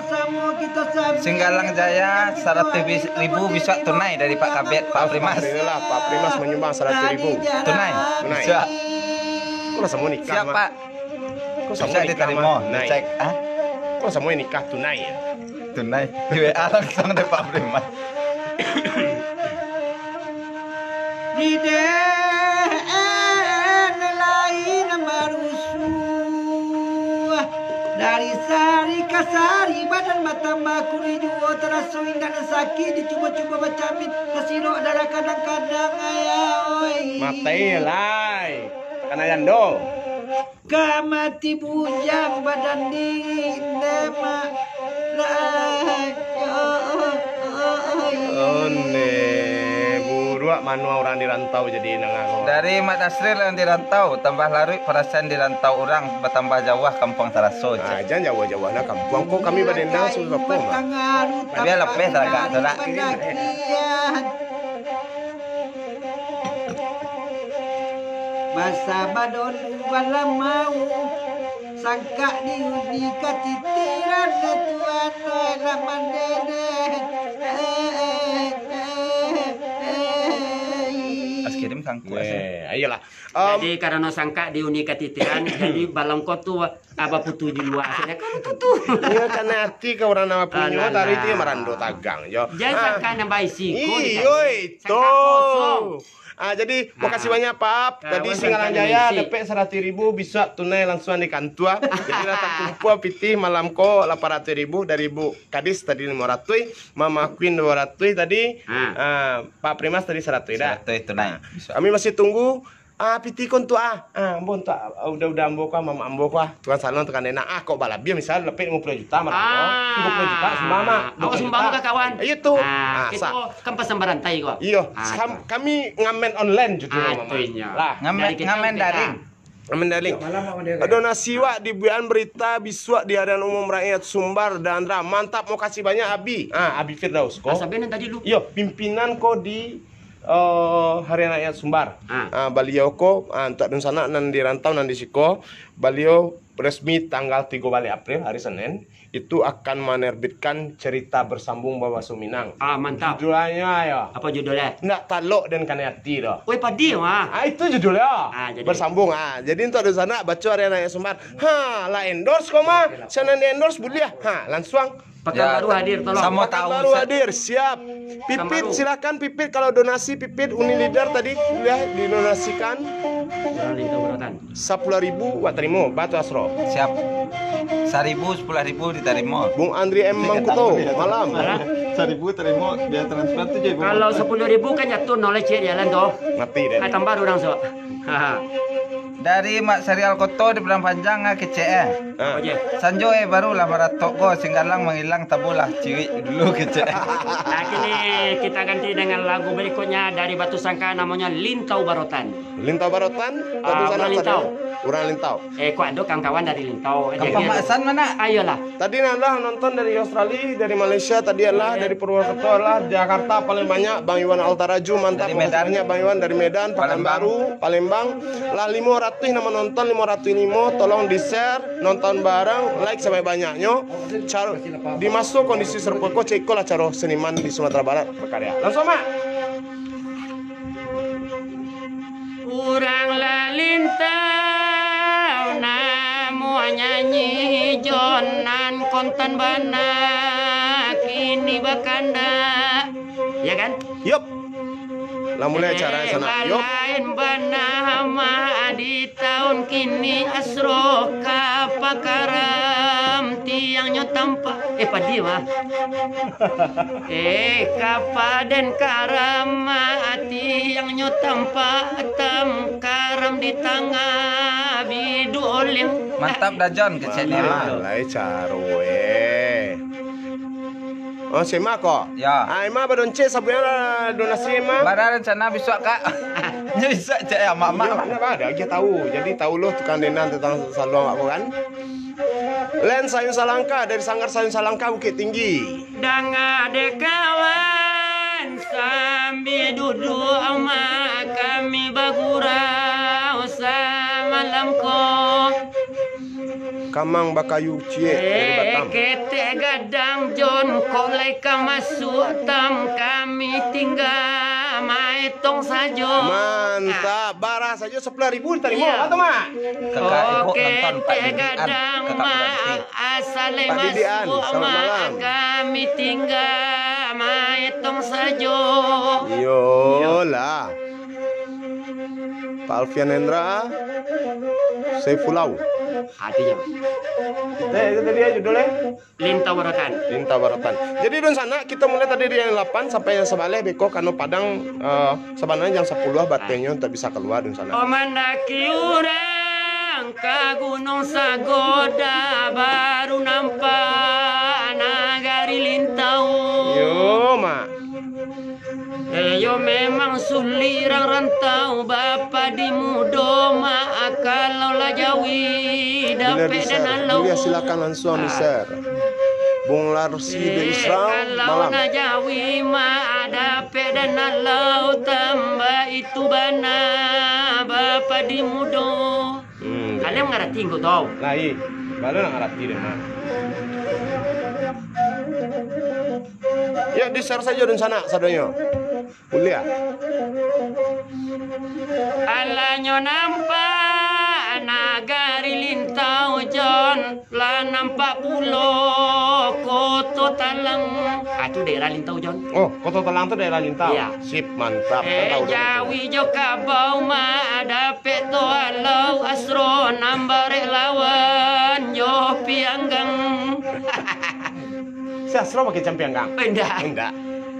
Singgalang Jaya, saratus ribu bisuak tunai dari Pak Kabid, Pak Primas. Alhamdulillah, Pak Primas manyumbang saratus ribu. Tunai. Tunai. Bisuak. Kok lah samo nikah, Siap, Mak? Pak. Kok samo Bisuak nikah, ditarimo, Mak? Tunai. Dicek, ah? Kok lah samo nikah tunai, ya? Tunai. Di W A langsung dek Pak Primas. Di den lain marusuah, dari sari ka sari badan batambah kurih juo, taraso indak nan sakik, dicubo-cubo bacamin, tasirok darah kadang-kadang, ayah, oi. Matai lai, takana jando. Ka mati bujang badan diri, nde, Mak. Lai, oi. Onde, buruak mano urang di rantau jadi nangah ko. Dari Mat Tasril yang di rantau, tambah laruik parasaian di rantau urang, batambah jauah kampuang taraso. Ah, jan jauah-jauah lah kampuang ko, kami badendang sudah ko, Mak. Biar lapeh tagak tu, nak. Basa badolu balamau, sangkak di uni katitiran, Tuan, oi, lah mandede. Eh, eh, eh, eh. As kirim sangkak, as. Eh, ayolah. Jadi, karano sangkak di uni katitiran, jadi balongko tu, ah, baputu di lua. Akhirnya, kan tutu. Iyo, kan ati ka urang nan bapunyo, tari tu marando tagang, yo. Jan sangkak nan baisi ko. Iyo, itu. Sangkak kosong. Ah, jadi, makasih banyak, Pap. Jadi, Singgalang Jaya dapek saratus ribu, bisuak tunai langsuang di kantua. Jadi, lah takumpua pitih malam ko lapan ratus ribu dari Bu Kadis tadi limo ratus, Mama Queen duo ratus tadi, ah, Pak Primas tadi saratus, dah. Saratus tunai. Nah, kami masih tunggu, ah, pitih ko untuak, ah, ah, ambo untuak, ah, uda-uda ambo ko, ah, mamak ambo ko, ah, tukang salon, tukang denak, ah, kok balabiah, misal, dapek limo puluah juta, marah ko. Limo puluah juta sumbang, Mak. Awak sumbang ka kawan. Iyo tu. Ah, kito kan pasang barantai ko. Iyo, kami ngamen online judulnyo, Mak. Lah. Ngamen, ngamen daring. Ngamen daring. Donasi wak dibuekan berita bisuak di Harian Umum Rakyat Sumbar, Dandra. Mantap, makasih banyak, Abi. Ah, Abi Firdaus ko. Iyo, pimpinan ko di, eh, Harian Rakyat Sumbar. Ah, baliau ko, ah, untuak dunsanak nan di rantau, nan di siko, baliau resmi tanggal tigo baleh April, hari Senin, itu akan menerbitkan cerita bersambung babaso Minang. Ah, mantap. Judulnyo, ayo. Apo judulnyo? Ndak talok den kanai ati doh. Oi, padi, wah. Ah, itu judulnyo. Ah, jadi. Bersambung, ah. Jadi, untuak dunsanak, baco Harian Rakyat Sumbar. Ha, lah endorse ko mah. Sinan di endorse buliah. Ha, langsuang. Pekanbaru hadir, tolong. Samo tahu, Pekanbaru hadir, siap. Pipit, silakan Pipit, kalau donasi Pipit, Uni Leader tadi, ya, didonasikan. Sepuluh ribu wak tarimo, batu Asro. Siap. Saribu, sepuluh ribu ditarimo. Bung Andri M Mangkuto, malam. Saribu tarimo, biaya transfer tu je, Bung. Kalau sepuluh ribu kan jatuh nol cek jalan tu. Mati deh. Ah, tambah urang, so. Dari Mak Sarial Koto di Padang Panjang, ah, kecek, eh. Ah. Sanjo, eh, barulah maratok ko, Singgalang mangilang, tabulah ciwik dulu, kecek. Nah, kini kita ganti dengan lagu berikutnya dari Batu Sangka, namanya Lintau Barotan. Lintau Barotan, Batu Sangka. Urang Lintau. Urang Lintau. Eh, kok ado kawan-kawan dari Lintau? Kampung Mak San mana? Ayolah. Tadi nan lah nonton dari Australia, dari Malaysia, tadi adalah dari Purwokerto, adalah Jakarta paling banyak, Bang Iwan Altaraju, mantap, makasih banyak Bang Iwan, dari Medan, Pekanbaru, Palembang, lah limo ratus nan manonton, limo ratus limo, tolong di-share, nonton bareng, like sabanyak-banyaknyo. Caro, di maso kondisi sarupo ko, cek ikolah caro seniman di Sumatera Barat berkarya. Langsuang, Mak. Urang lah lintau, namo nyanyi jo nan kontan bana, kini bakandak. Ya kan? Yup. Lah mulai acara sanak. Yup. Balain bana mah di taun kini, Asro, ka pakaram tiangnyo tampak. Eh, padi, wah. Eh, ka paden karam, ati yang nyo tampak, tam karam di tangah bidu oling. Mantap dah, Jon, kecek ni. Nah, lai caro, eh. Oh, si Emma ko? Ya. Ah, Emma badoncek sabuiklah donasi Emma. Bara rencana bisuak, Kak? Nyo bisuak cak ya, Mak, Mak. Yo, ndak ba, ado agiah tahu. Jadi, tahu lo tukang dendan tentang saluang awak ko kan. Len Sayun Salangka, dari Sanggar Sayun Salangka, Bukittinggi. Danga dek kawan, sambil duduak mak kami bagurau samalam ko. Kamang bakayu ciek dari Batam. Eh, ketek gadang Jon, kok lai ka masuak tam, kami tingga maetong sajo. Mantap, bara sajo sapuluah ribu ditarimo. Iya. Apa tu, Mak? Kakak Iko nonton, Pak Didian, gadang, Kakak Mak, Berhenti. Asal lai masuak, Mak, selamat malam. Kami tingga maetong sajo. Iyolah. Pak Alfian Hendra, Saifullah. Artinya. Eh, itu tadi ya judulnya? Lintau Barotan. Lintau Barotan. Jadi, dunsanak, kita mulai tadi di jam lapan sampai jam sabaleh beko, karena Padang, eh, sabananyo jam sapuluah batenyo untuk bisa keluar, dunsanak. Oh, mandaki urang ka Gunung Sagoda, baru nampak nagari Lintau. Yo, Mak. Eh, yo memang sulik rang rantau, bapadi mudo, Mak, kalau lah jawi, dapek bisa, dan alau. Buliah, silakan langsung, ah, di-share. Bung Larsi, eh, dari Israel, kalau malam. Nak jawi, Mak, dapek dan alau, tambah itu bana, bapadi mudo. Hmm. Kalian mangarati ko tau? Lai, bala nak ngarati deh, Mak. Ya, di-share sajo dunsanak sadonyo. Buliah. Alanyo nampak nagari Lintau, Jon, lah nampak pulo Koto Talang. Ah, tu daerah Lintau, Jon. Oh, Koto Talang tu daerah Lintau? Iya. Sip, mantap. Eh, tahu, tahu, tahu. Jawi jo kabau, Mak, dapek to alau, Asro nan barek lawan jo Pianggang. Si Asro pakai campiang, Kang? Indak. Indak.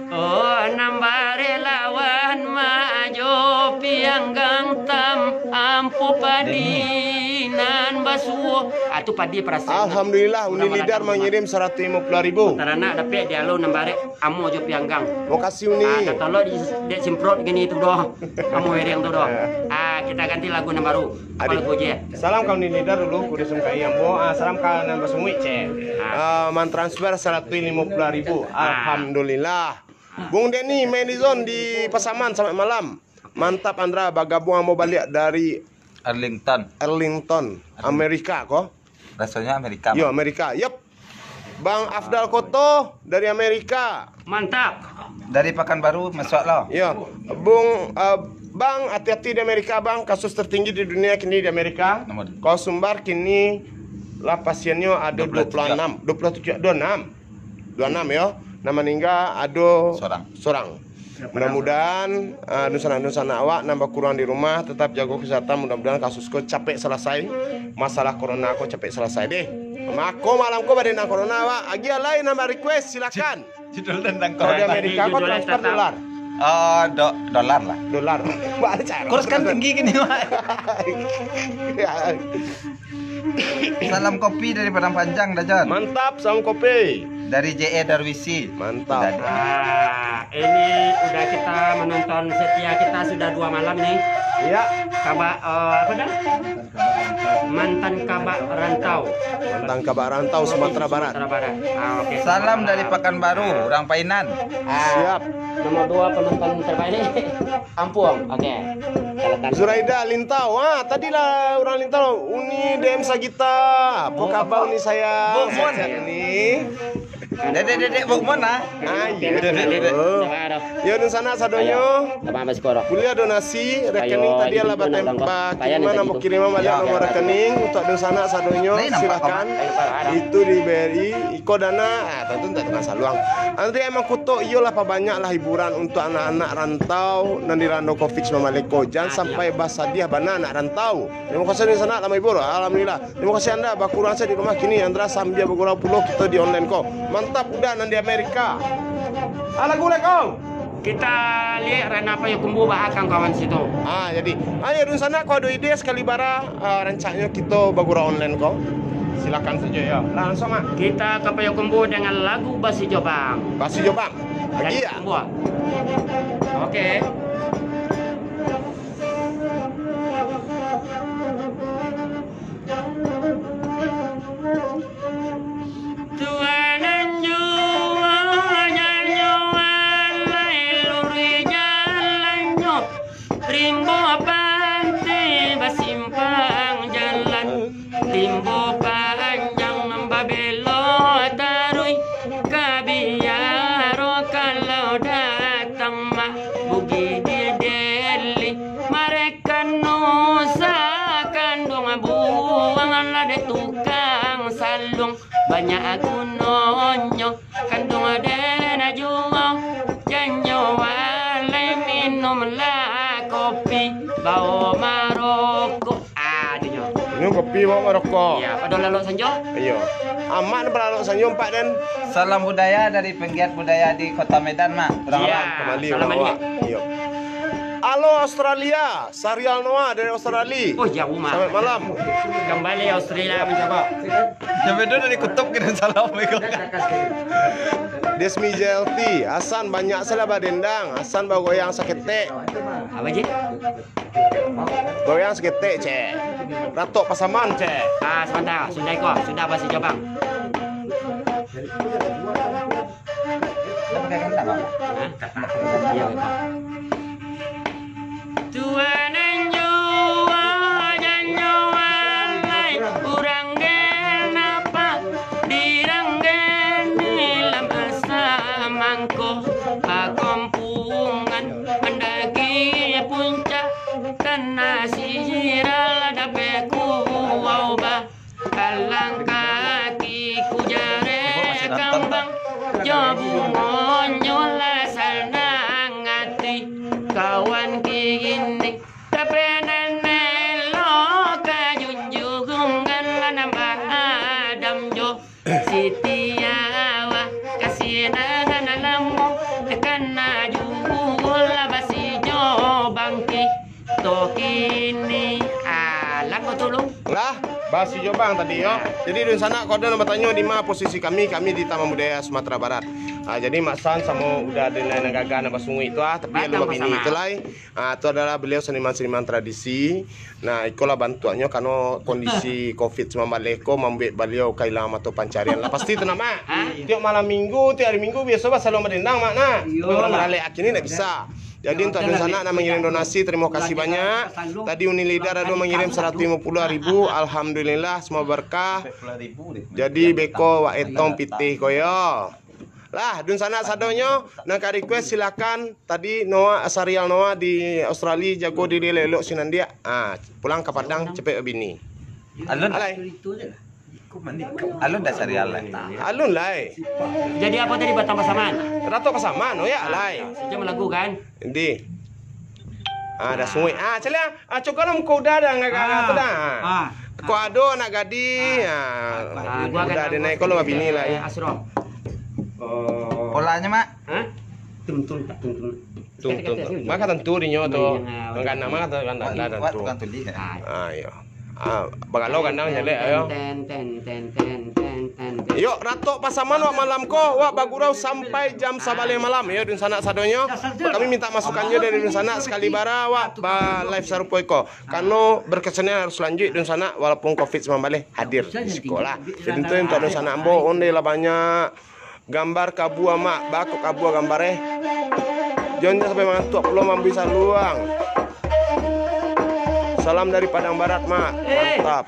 Oh, nan barek lawan Mak jo Pianggang tam, ampo padi nan basuo. Ah, tu padi perasaan. Alhamdulillah, Uni Lidar mangirim saratus limo puluah ribu. Taranak dapek di alau nan barek, amo jo Pianggang. Makasih, Uni. Ah, kato lo di, dek simprot gini tu doh. Amo hereng tu doh. Ah, kita ganti lagu nan baru. Adik. Salam ka Uni Lidar dulu, Kudus M K I ambo. Ah, salam ka nan basunguik, cek. Ah. Ah, mantransfer saratus limo puluah ribu. Ah. Alhamdulillah. Bung Denny Main di Zone di Pasaman, selamat malam. Mantap, Andra, bagabung ambo baliak dari Arlington. Arlington, Arlington. Amerika, ko? Rasanya Amerika, Yo, Bang. Amerika. Yup. Bang Afdal Koto dari Amerika. Mantap. Dari Pakanbaru, masuak lo. Yo, Bung, eh, Bang, hati-hati di Amerika, Bang. Kasus tertinggi di dunia kini di Amerika. Nomor. Kalau Sumbar kini lah pasiennya ada dua puluh tujuh. Dua puluh enam, dua puluh tujuh, dua puluh enam. Dua puluh enam, yo. Nan maningga ado sorang. Sorang. Mudah-mudahan, ah, dunsanak-dunsanak awak nan bakurang di rumah, tetap jago kesehatan, mudah-mudahan kasus ko capek selesai, masalah corona ko capek selesai deh. Mako malam ko badendang corona awak, agiah lai nan ba-request, silakan. Judul tentang corona. Kalau di Amerika ko transfer dolar. Eh, do-, dolar lah. Dolar. Kurs kan tinggi kini, Mak. Ya. Salam kopi dari Padang Panjang, Dajon. Mantap, salam kopi. Dari J E Darwisi. Mantap. Udah dua. Ah, ini udah kita menonton setia kita sudah dua malam nih. Iya. Kabak, eh, apa dah? Mantan Kabak Rantau. Mantan Kabak Rantau, Sumatera Barat. Sumatera Barat. Ah, oke. Salam dari Pekanbaru, orang Painan. Ah, siap. Nomor dua penonton terbaik. Ampuang. Oke. Silakan. Zuraida Lintau. Ah, tadi lah urang Lintau. Uni D M Sagita. Apa kabar, Uni sayang? Buk Mun. Sehat-sehat, Uni? Dedek, dedek, Buk Mun, ah. Ah, iya. Dedek, dedek. Yo, dunsanak sadonyo. Ayo. Buliah donasi rekening tadi lah, bakiriman baliak nomor rekening untuak dunsanak sadonyo, silakan. Itu di B R I, Iko Dana, ah, tantu ndak kena saluang. Nanti emang kutok iyolah, pabanyaklah hiburan untuak anak-anak rantau nan dirando covid sambilan belas ko. Jan sampai basadiah bana anak rantau. Terima kasih di sana, lah mahibur. Alhamdulillah. Terima kasih anda, bakurang saya di rumah kini, Andra sambia bagurau pulo kito di online ko. Mantap, udah nan di Amerika. Ah, lagu lah kau. Kita lihat Rana Payokumbuh baa kawan situ. Ah, jadi, ayo dunsanak, kau ado ide sakali bara, ah, rancaknyo kito bagurau online ko. Silakan sajo, yo. Langsung, Mak. Kita ke Payakumbuh dengan lagu Basi Jobang. Basi Jobang. Lagi, yo? Kumbuh. Oke. Tuanan jua nyanyo alai luruih jalannyo, rimbo panti basimpang jalan, rimbo panjang babelok taruih ka biaro kalau datang mak Bugih di Deli. Mareka nusa kanduang buang lah dek tukang saluang. Banyak gunonyo kanduang den juo. Janyo alai minumlah kopi, bao marokok. Ah, tu nyo. Minum kopi, bao marokok. Iya, pado lalok sanjo. Iyo. Amak ni palalok sanjo, Pak Den. Salam budaya dari penggiat budaya di Kota Medan, Mak. Iya, Kembali salam ulang balik. Awak. Iyo. Halo Australia. Sarial Noah dari Australia. Oh, jauh mah. Selamat malam. Kembali Australia mencoba. Yang beda dari kutub kena salam, Assalamualaikum. Desmi J L T, Hasan banyak salah badendang, Hasan bagoyang saketek. Apa, Ji? Goyang saketek, cek. Ratok Pasaman, cek. Ah, sebentar, sudah iko, sudah basi Jabang. Hah? Iya, betul. Tuan anjo, janyo alai, urang genapa, dirang geni lam asa mangko, bakompungan mandaki puncak, tanah sirah lah dapek kuwau ba. Alangkah kiku jarek kambang, jo bungonyo lah sanang ati. Kawan kini, tapi nan elok ka junjungan lah nambah Adam jo Siti Hawa, kasih nan lamo, kana juo lah basi jo bangki. To kini, alah ko tulung. Lah, basi Jobang tadi, yo. Jadi, dunsanak, kok ado nan batanyo di ma posisi kami, kami di Taman Budaya Sumatera Barat. Ah, jadi, Mak San samo Uda Adenai nan gagah nan basunguik tu, ah, tapi alun babini tu lai. Ah, tu adalah beliau seniman-seniman tradisi. Nah, ikolah bantuaknyo karano kondisi covid sembilan belas ko mambuek baliau kahilangan mato pancarian lah. Pasti tu, Mak. Tiok malam minggu, tiok hari minggu, biaso basalon badendang, Mak, nah. Iyolah. Urang baralek kini ndak bisa. Jadi, untuak dunsanak nan mangirim donasi, tarimo kasih banyak. Tadi Uni Lider ado mangirim saratus limo puluah ribu, alhamdulillah, semoga berkah. Jadi, beko wak etong pitih ko yo. Lah, dunsanak sadonyo, nan ka request silakan. Tadi Noah, Sarial Noah di Australia, jago diri elok-elok sinan diak. Ah, pulang ka Padang, cepek babini. Alun. Alai. Alun dah Sarial lai. Alun lai. Jadi apo tadi batambah saman? Ratok pasaman, oh ya, lai. Sejam lagu kan? Di. Ah, dah sunguik. Ah, caliak. Ah, coba lah muko Uda dah, agak-agak tu dah. Ah. Ko ado anak gadih. Ah. Ah, gua Uda akan ado naik ko lo babini lai. Asro. Polanyo, Mak. Hah? Tum, tum, tak tum, tum. Tung, tung, tung. Maka tantu dinyo tu. Main, ah, mangganang mah tu kan dah, dah tantu. Ah, iyo. Ah, bagalo gandang jalek, ayo. Ten, ten, ten. Yo, Ratok Pasaman wak malam ko, wak bagurau sampai jam sabaleh malam, yo, dunsanak sadonyo. Kami minta masukannyo dari dunsanak sakali bara wak ba live sarupo iko. Karano berkesenian harus lanjut, dunsanak, walaupun covid sembilan belas hadir di siko lah. Jadi tu untuak dunsanak ambo, ondeh lah banyak. Gambar kabua, Mak, bakok kabua gambar, eh. Jon sampai mangantuak pulo mambui saluang. Salam dari Padang Barat, Mak. Mantap.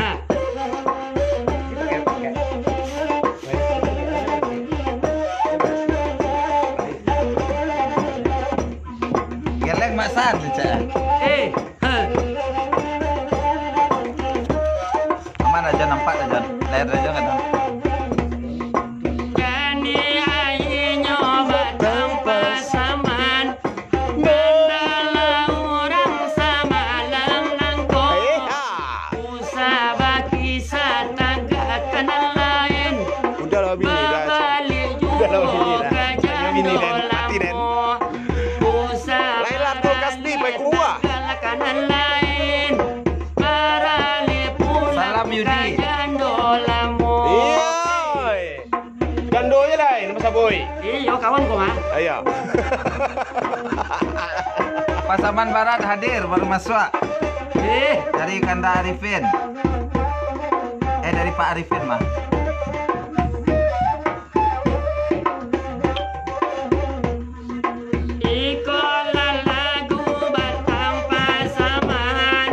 Geleng, Mak San, cak. Eh. Aman aja nampak aja. Layar aja kadang. Jadi ainyo batang pasaman, bendala urang samalam nangko. Eh, ah. Usah bakisah tagak ka nan lain. Udahlah, bini dah, Cak. Babalik juo ka jando lamo. Lain lah tu, kasih, baik keluar. Salam, Yudi. Pasaman Barat hadir, baru masuak. Ih, dari Kanda Arifin. Eh, dari Pak Arifin mah. Iko lah lagu Batang Pasaman.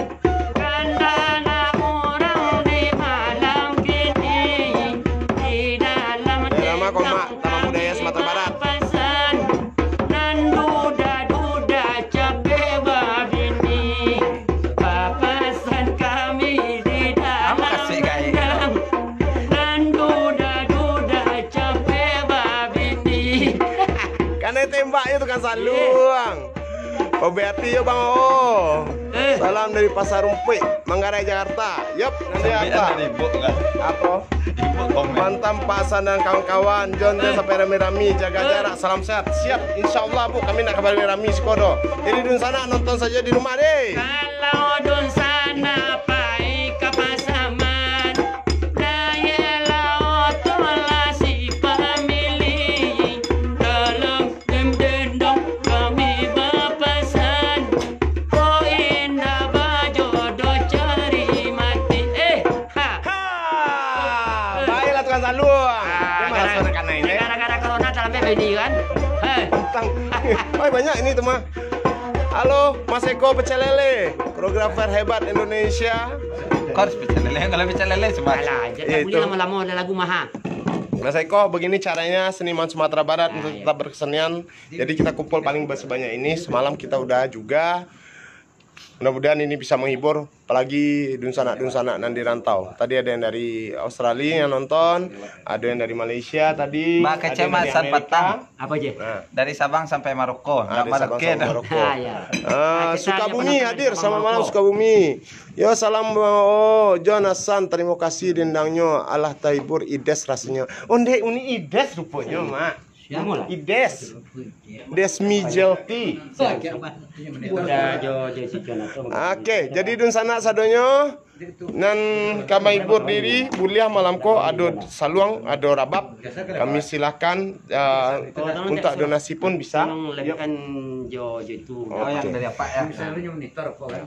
Kandana urang di malam kini, di dalam Irama Komak, Taman Budaya Sumatera Barat. Papasan, nan duda-duda capek babini. Papasan kami di dalam kasih, Gai. Rendang, nan duda-duda capek babini. Kanai tembak je tukang saluang. Obek ati yo, Bang O. Eh. Salam dari Pasar Rumpuik, Manggarai, Jakarta. Yup, nanti Sampai apa? Ada di Buk, kan? Apa? Di Buk komen. Mantap, Pak Hasan dan kawan-kawan. Jon, Jon, Eh. sampai rami-rami, jaga Eh. jarak, salam sehat. Siap, insya Allah, Bu, kami nak ka rami-rami siko doh. Jadi, dunsanak nonton sajo di rumah deh. Kalau dunsanak pai ka Pasaman, Dayeh Lao tu lah si pamilih. Tolong Dem dendong kami bapasan, ko indak bajodoh cari mati. Eh, ha. Ha. Baiklah tukang saluang. Ah, Dia malas gara-, nak kanai, eh. gara-gara corona talambek bini kan? Hei. Tang. Oi, banyak ini tu mah. Halo, Mas Eko Pecel Lele, koreografer hebat Indonesia. Kau harus pecel lele, kalau pecel lele cuma Alah, jangan Itu. bunyi lama-lama ada lagu maha. Mas Eko, begini caranya seniman Sumatera Barat Ah, untuk iya. tetap berkesenian. Jadi kita kumpul paling sebanyak ini. Semalam kita udah juga. Mudah-mudahan ini bisa menghibur, apalagi dunsanak-dunsanak nan di rantau. Tadi ada yang dari Australia yang nonton, ada yang dari Malaysia tadi, Bah, ada yang dari kecemasan Amerika. Patang. Apa je? Nah. Dari Sabang sampai Maroko, Ah, ndak dari Sabang Maroko sampai dah. Maroko. Ah, ya. Ah, Ah, kita hanya Sukabumi penonton dari hadir, Sabang selamat malam Maroko. Sukabumi. Yo, salam, oh, Jon Hasan, terima kasih dendangnya, alah tahibur, ides rasanya. Oh, ndek, uni ides rupanya, Mak. Siapa lah? Ides. Desmi Jelti. Udah, jo, jo, si Jonathan. Oke, jadi dunsanak sadonyo nan ka mahibur diri, buliah malam ko ado saluang, ado rabab. Kami silakan, eh, untuak donasi pun bisa. Tolong live-kan jo, jo itu. Oke. Oh, yang dari apa ya? Misalnya monitor apa kan?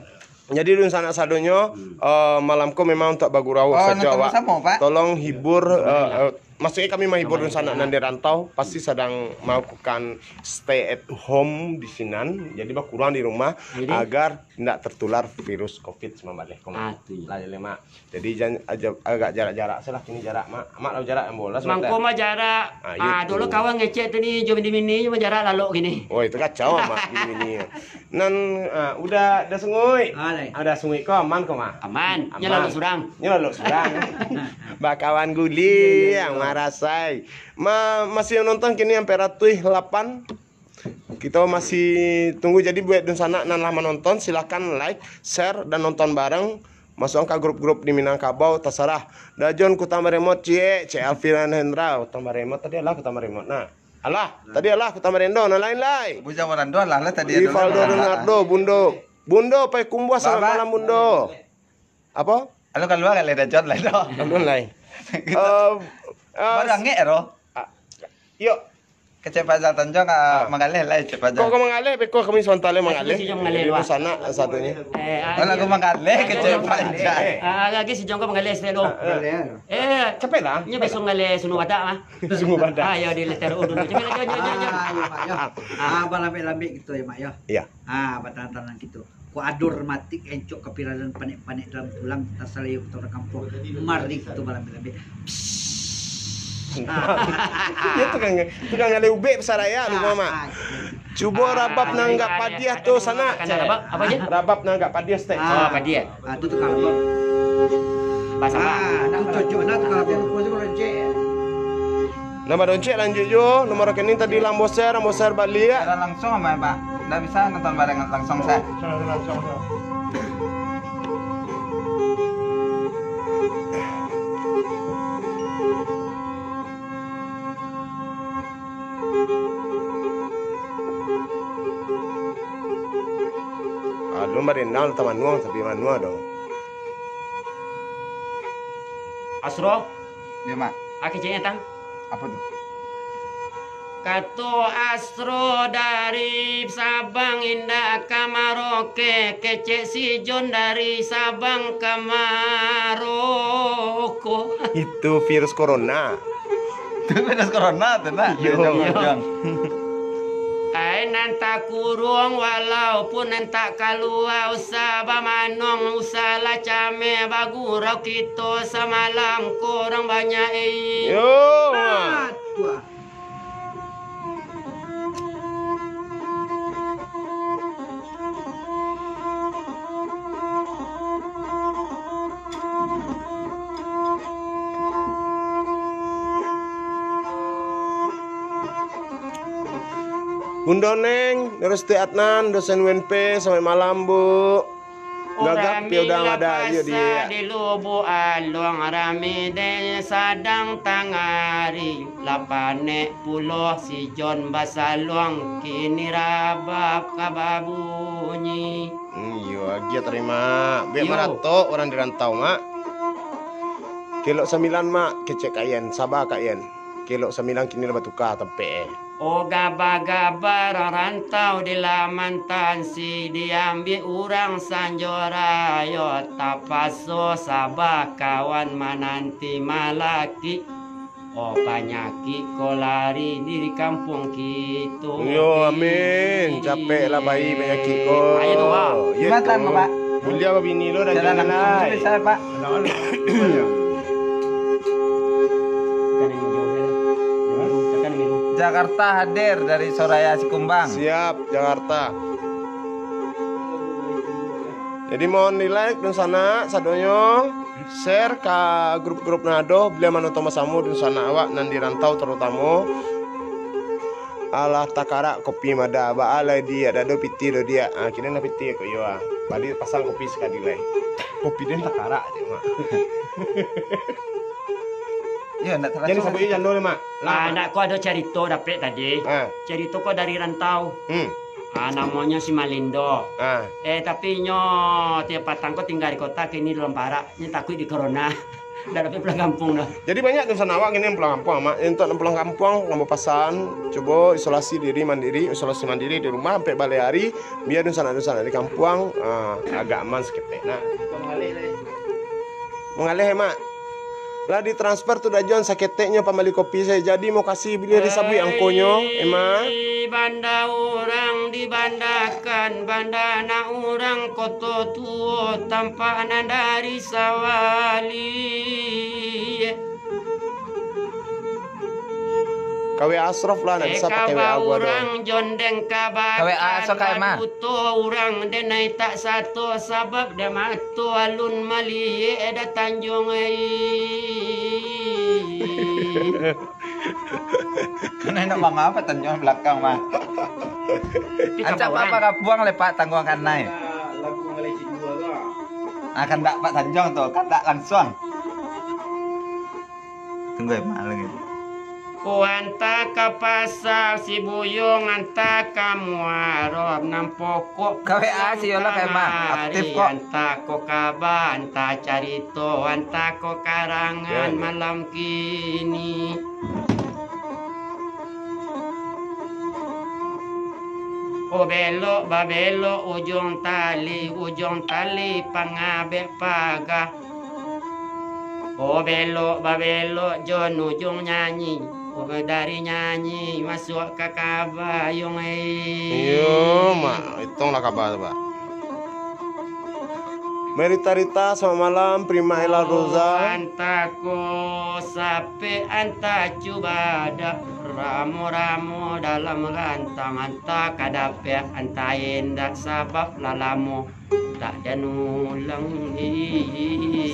Jadi dunsanak sadonyo, Hmm. eh, malam ko memang untuak bagurau Oh, sajo nonton awak. Bersama, Pak? Tolong hibur, eh, eh, maksudnya kami mahibur Ramai dunsanak orang. Nan di rantau, pasti sadang melakukan stay at home di sinan. Jadi bakurang di rumah Jadi? Agar indak tertular virus covid sembilan belas ko, Mak. Ah, tu je. Lah, jadi, Mak. Jadi jan-, aja-, agak jarak-jarak salah kini jarak, Mak. Mak lah jarak yang bola Mangko sebentar. Mah jarak. Ah, Ah, itu. Dulu kawan ngecek tu ni, jo bini-bini, cuma jarak lalok gini. Oh, itu kacau, Mak, bini-bini. Nan, ah, udah, udah sunguik. Ah, lai. Ah, udah sunguik ko aman ko, Mak? Aman. Aman. Nyo lalok surang. Nyo lalok surang. Bakawan guliang, Iya, iya, iya. Marasai. Ma-, masih nonton kini sampai ratuih lapan. Kita masih tunggu. Jadi buat dunsanak nan lah menonton, silakan like, share, dan nonton bareng. Masuk ka grup-grup di Minangkabau, tasarah. Dajon Kutang Baremot, ciek, ciek Alfiran Hendra. Kutang Baremot tadi alah Kutang Baremot. Nah. Alah, tadi alah Kutang Barendo, nan lain lai. Bujang Barando alah lah tadi. Ivaldo Leonardo, Bundo. Bundo, Pai Kumbuah, selamat Baba. Malam, Bundo. Apa? Alo, kalua kali dah, Jon, lah, dah. Alun lai. Eh, eh, Baru angek, ro? Ah, yuk. Kecek Faizal Tanjung, ah, Ah. Manggaleh lah, Kecek Faizal. Kok kau manggaleh, beko kami sementara manggaleh. Masih, masih Jon manggaleh, Jadi, Wak. Sana satunya. Eh, ah, Kalau iya. Aku manggaleh, Kecek Faizal. Ah, lagi si Jon ko manggaleh, setiap tu. Ah, ah. Eh, Capek lah. Nya besok manggaleh Sunu Badak, mah. Sunu Badak. Ah, ya, di Letero dulu. Capek lah, Jon, Jon, Jon, Jon. Ah, ya, Mak, ya. Ah. Ah, balambek-lambek gitu ya, Mak, ya. Iya. Ah, batantang gitu. Ko ado rematik encok kapiralan panek-panek dalam tulang, tasalayok ka urang kampuang. Mari kito balambek-lambek. Psst. Dia tukang, tukang ngalih ubek besar raya, lu, Ah, Mak. Ah, Cubo Ah, rabab nanggak padiah tu, sanak. Rabab, apa je? Rabab nanggak padiah, stek. Ah. Oh, padiah. Ah, tu tukang rabab. Bahasa apa? Ah, tu cocok nah tukang rabab. Lupa tu kalau cek. Nomor doncek lanjut jo, nomor rekening tadi lah ambo share, ambo share baliak. Siaran langsung, Abang, Pak. Ndak bisa nonton bareng langsung, saya. Alun barendang, tak manuang, tapi manuang dong. Asro. Ya, Mak. Aki ceknya tang. Apa tu? Kato Astro dari Sabang indak ka Maroke, kecek si Jon dari Sabang ka Maroko. Itu virus corona. Itu virus corona tu, nak. Iyo, Jon, iyo. Jon. Ai nan takuruang, walaupun nan tak kalua, usah bamanuang, usahlah cameh bagurau, kito samalam kurang banyak, eh. Yo, Mat. Bundo Neng, Restu Adnan, dosen U N P, selamat malam, Bu. Gagah, rami piodang lah ada, iyo, pasa dia. Di Lubuk Aluang, rami dek sadang tangari, lah panek pulo si Jon basaluang, kini rabab ka babunyi. Hmm, iyo, agiah tarima. Bek iyo. Maratok urang di rantau, Mak. Kelok sambilan, Mak, kecek Kak Yen. Saba, Kak Yen. Kelok sambilan kini lah batuka tampek, eh. Oh, gaba-gaba rantau di laman tansi, diambiak urang sanjo rayo, tapaso saba kawan mananti malaki. Oh, panyakik ko lari di kampuang kito. Yo, amin. Capek lah pai panyakik ko. Ayo tu, Pak. Yo, Jumatan, tu. Pak. Buliah babini lo dan Jalan jangan langsung lai. Bisa, Pak. Anak-anak. Jakarta hadir dari Soraya Sikumbang. Siap, Jakarta. Jadi mohon di-like dunsanak sadonyo, share ka grup-grup nan ado, buliah manonton basamo dunsanak awak nan di rantau tarutamo. Alah takarak kopi mada, baa lai diak, dak ado pitih doh diak. Ah, kini lah pitih ko iyo ah. Bali pasang kopi sakali lai. Kopi den takarak je, Mak. Iyo, ndak salah. Jadi sabuik jando ni, Mak. Lah, ah, Mak. Ndak ko ado carito dapek tadi. Ah. Carito ko dari rantau. Hmm. Ah, namonyo si Malindo. Ah. Eh, tapi inyo tiap patang ko tingga di kota, kini dalam parak. Nyo takuik di corona. Ndak dapek pulang kampuang doh. Jadi banyak dunsanak awak kini nan pulang kampuang, Mak. Untuak nan pulang kampuang, ambo pasan, cubo isolasi diri mandiri, isolasi mandiri di rumah ampek baleh ari, bia dunsanak-dunsanak di kampuang, ah, agak aman saketek, nah. Mangaleh, Mak. Lah ditransfer tu dah Jon, saketeknyo pambali kopi sajo. Jadi, mokasih buliah disabuik angkonyo, eh, Mak. Banda urang dibandakan, banda anak urang Koto Tuo, tampak nan dari Sawali. Kawek Asrof lah, nak bisa pakai W A gua doh. Urang jondeng kabakan. Kawek A so ka Emma. Baduto urang denai tak sato, sabab dah mato alun maliek dah Tanjuang ai. Kanai nak mangapa Tanjuang balakang, mah? Ancak apa kapuang lepak tangguang kanai. Lagu Malaysia dua tu. Ah, kandak Pak Tanjuang tu, kandak langsuang. Tunggu, eh, Mak lagi. Ko anta ka pasa si Buyuang, anta ka Muarab, nan pokok kawek ah, si Yola kamari, kayak Mak. Aktif kok. Anta ko kaba, anta carito, anta ko karangan. Ya, ya. Malam kini. Oh, belok babelok ujuang tali, ujuang tali pangabek paga. Oh, belok babelok Jon ujuang nyanyi. Oh, dari nyanyi masuak ka kabayuang, eh. Iyo, Mak. Itonglah kaba tu, Pak. Merita Rita, selamat malam. Prima Ella Rosa. Anta ko sapek, anta cubadak. Ramo-ramo dalam rantang, anta ka dapek, anta indak, sabab lah lamo. Tak jan ulang.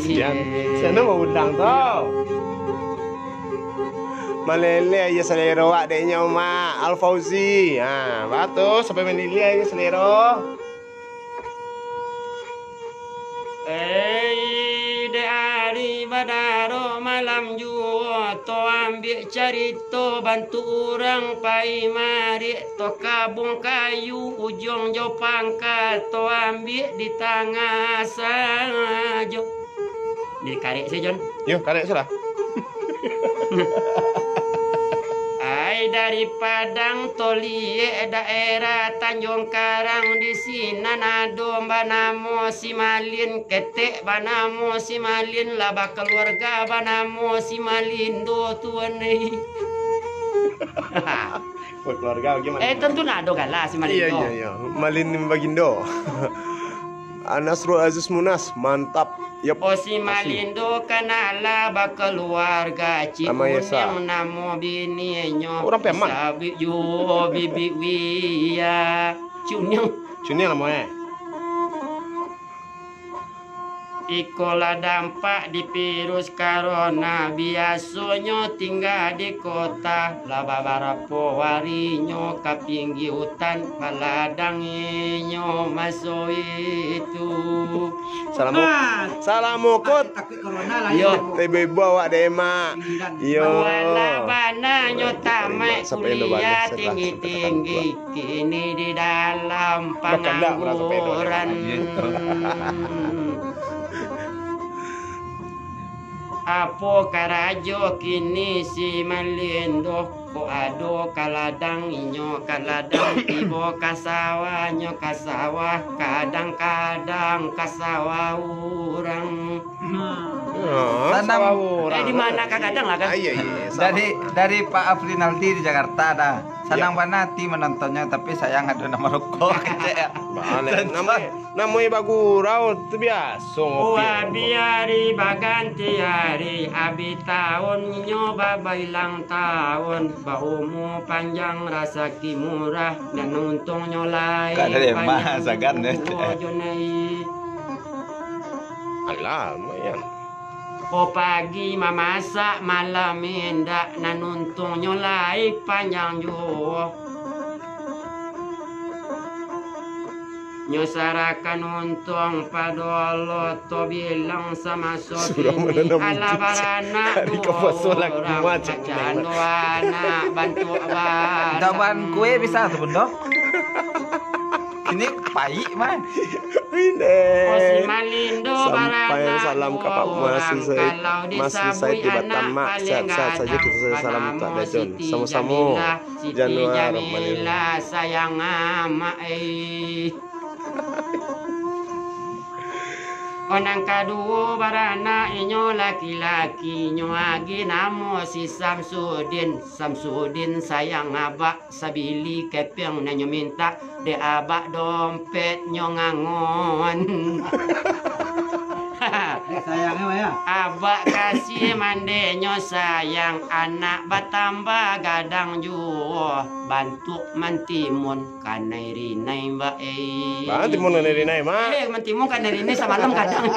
Sian, sian nak maulang tau. Malele aja salero awak deknyo, Mak. Al Fauzi. Ha, batua, sampai malele aja salero. Eh, dek ari badaro malam juo, to ambiak carito bantu urang pai marik. To kabuang kayu ujuang jo pangka, to ambiak di tangah sajo. Di karek sajo, Jon. Yo, karek salah. Ai. Dari Padang Toliek daerah Tanjuang Karang, di sinan ado banamo si Malin, ketek banamo si Malin, lah bakaluarga banamo si Malindo tuan ai. Berkeluarga bagaimana? Eh, tentu nak ado gala si Malin. Iya, iya, iya. Malin Bagindo. Anasrul Aziz Munas, mantap. Yap. Oh, si Malindo kan alah bakaluarga. Cik Kuning namo bininyo. Urang Piaman. Sabik juo bibik wia. Cik Kuning. Cik Kuning namo eh. Iko lah dampak di virus corona, biasonyo tingga di kota, lah babarapo arinyo ka pinggi utan, baladang inyo maso itu. Salam. Ah. Salam mukut. Takuik corona lah. Yo. Tibo-tibo awak deh, Mak. Yo. Walah bananyo tamaik kuliah tinggi-tinggi. Kini di dalam pangangguran. Apo karajo kini si Malindo? Kok ado ka ladang inyo ka ladang, tibo ka sawah nyo ka sawah, kadang-kadang ka sawah urang. Tanam. Sawah urang. Eh, di mana ka gadang lah kan? Ah, iya, iya, iya, sawah. Dari, dari Pak Afrinaldi di Jakarta dah. Sanang bana ati manontonnyo, tapi sayang ado nan marokok, kecek ya. Bana, namo, namo bagurau tu biaso ngopi. Wah, biari baganti ari, abih taun inyo babailang taun, baumua panjang rasaki murah, nan untungnyo lai panjang umua jo nai. Alah, lumayan. Oh, pagi mamasak, malam indak, nan untungnyo lai panjang juo. Nyo sarakan untuang pado Allah, to bilang samaso kini, alah baranak duo urang, macam do anak bantuak badan. Dawan kue bisa tu, Bun, doh? Kini paik, man. Sampai salam ka Pak Masri Said, Masri Said di Batam, Mak. Sehat-sehat sajo, kito sajo salam untuak Dajon. Samo-samo. Januar Malin. Sayang amak, eh. Oh, nan kaduo baranak inyo laki-laki, nyo agi namo si Samsudin. Samsudin sayang abak. Sabili kepeng nan nyo mintak, dek abak dompetnyo ngangon. Dek sayangnyo, Mak, ya? Abak kasih mandeknyo sayang, anak batambah gadang juo, bantuak mantimun kanai rinai, Mbak, eh. Mantimun kanai rinai, Mak. Eh, mantimun kanai rinai samalam gadang.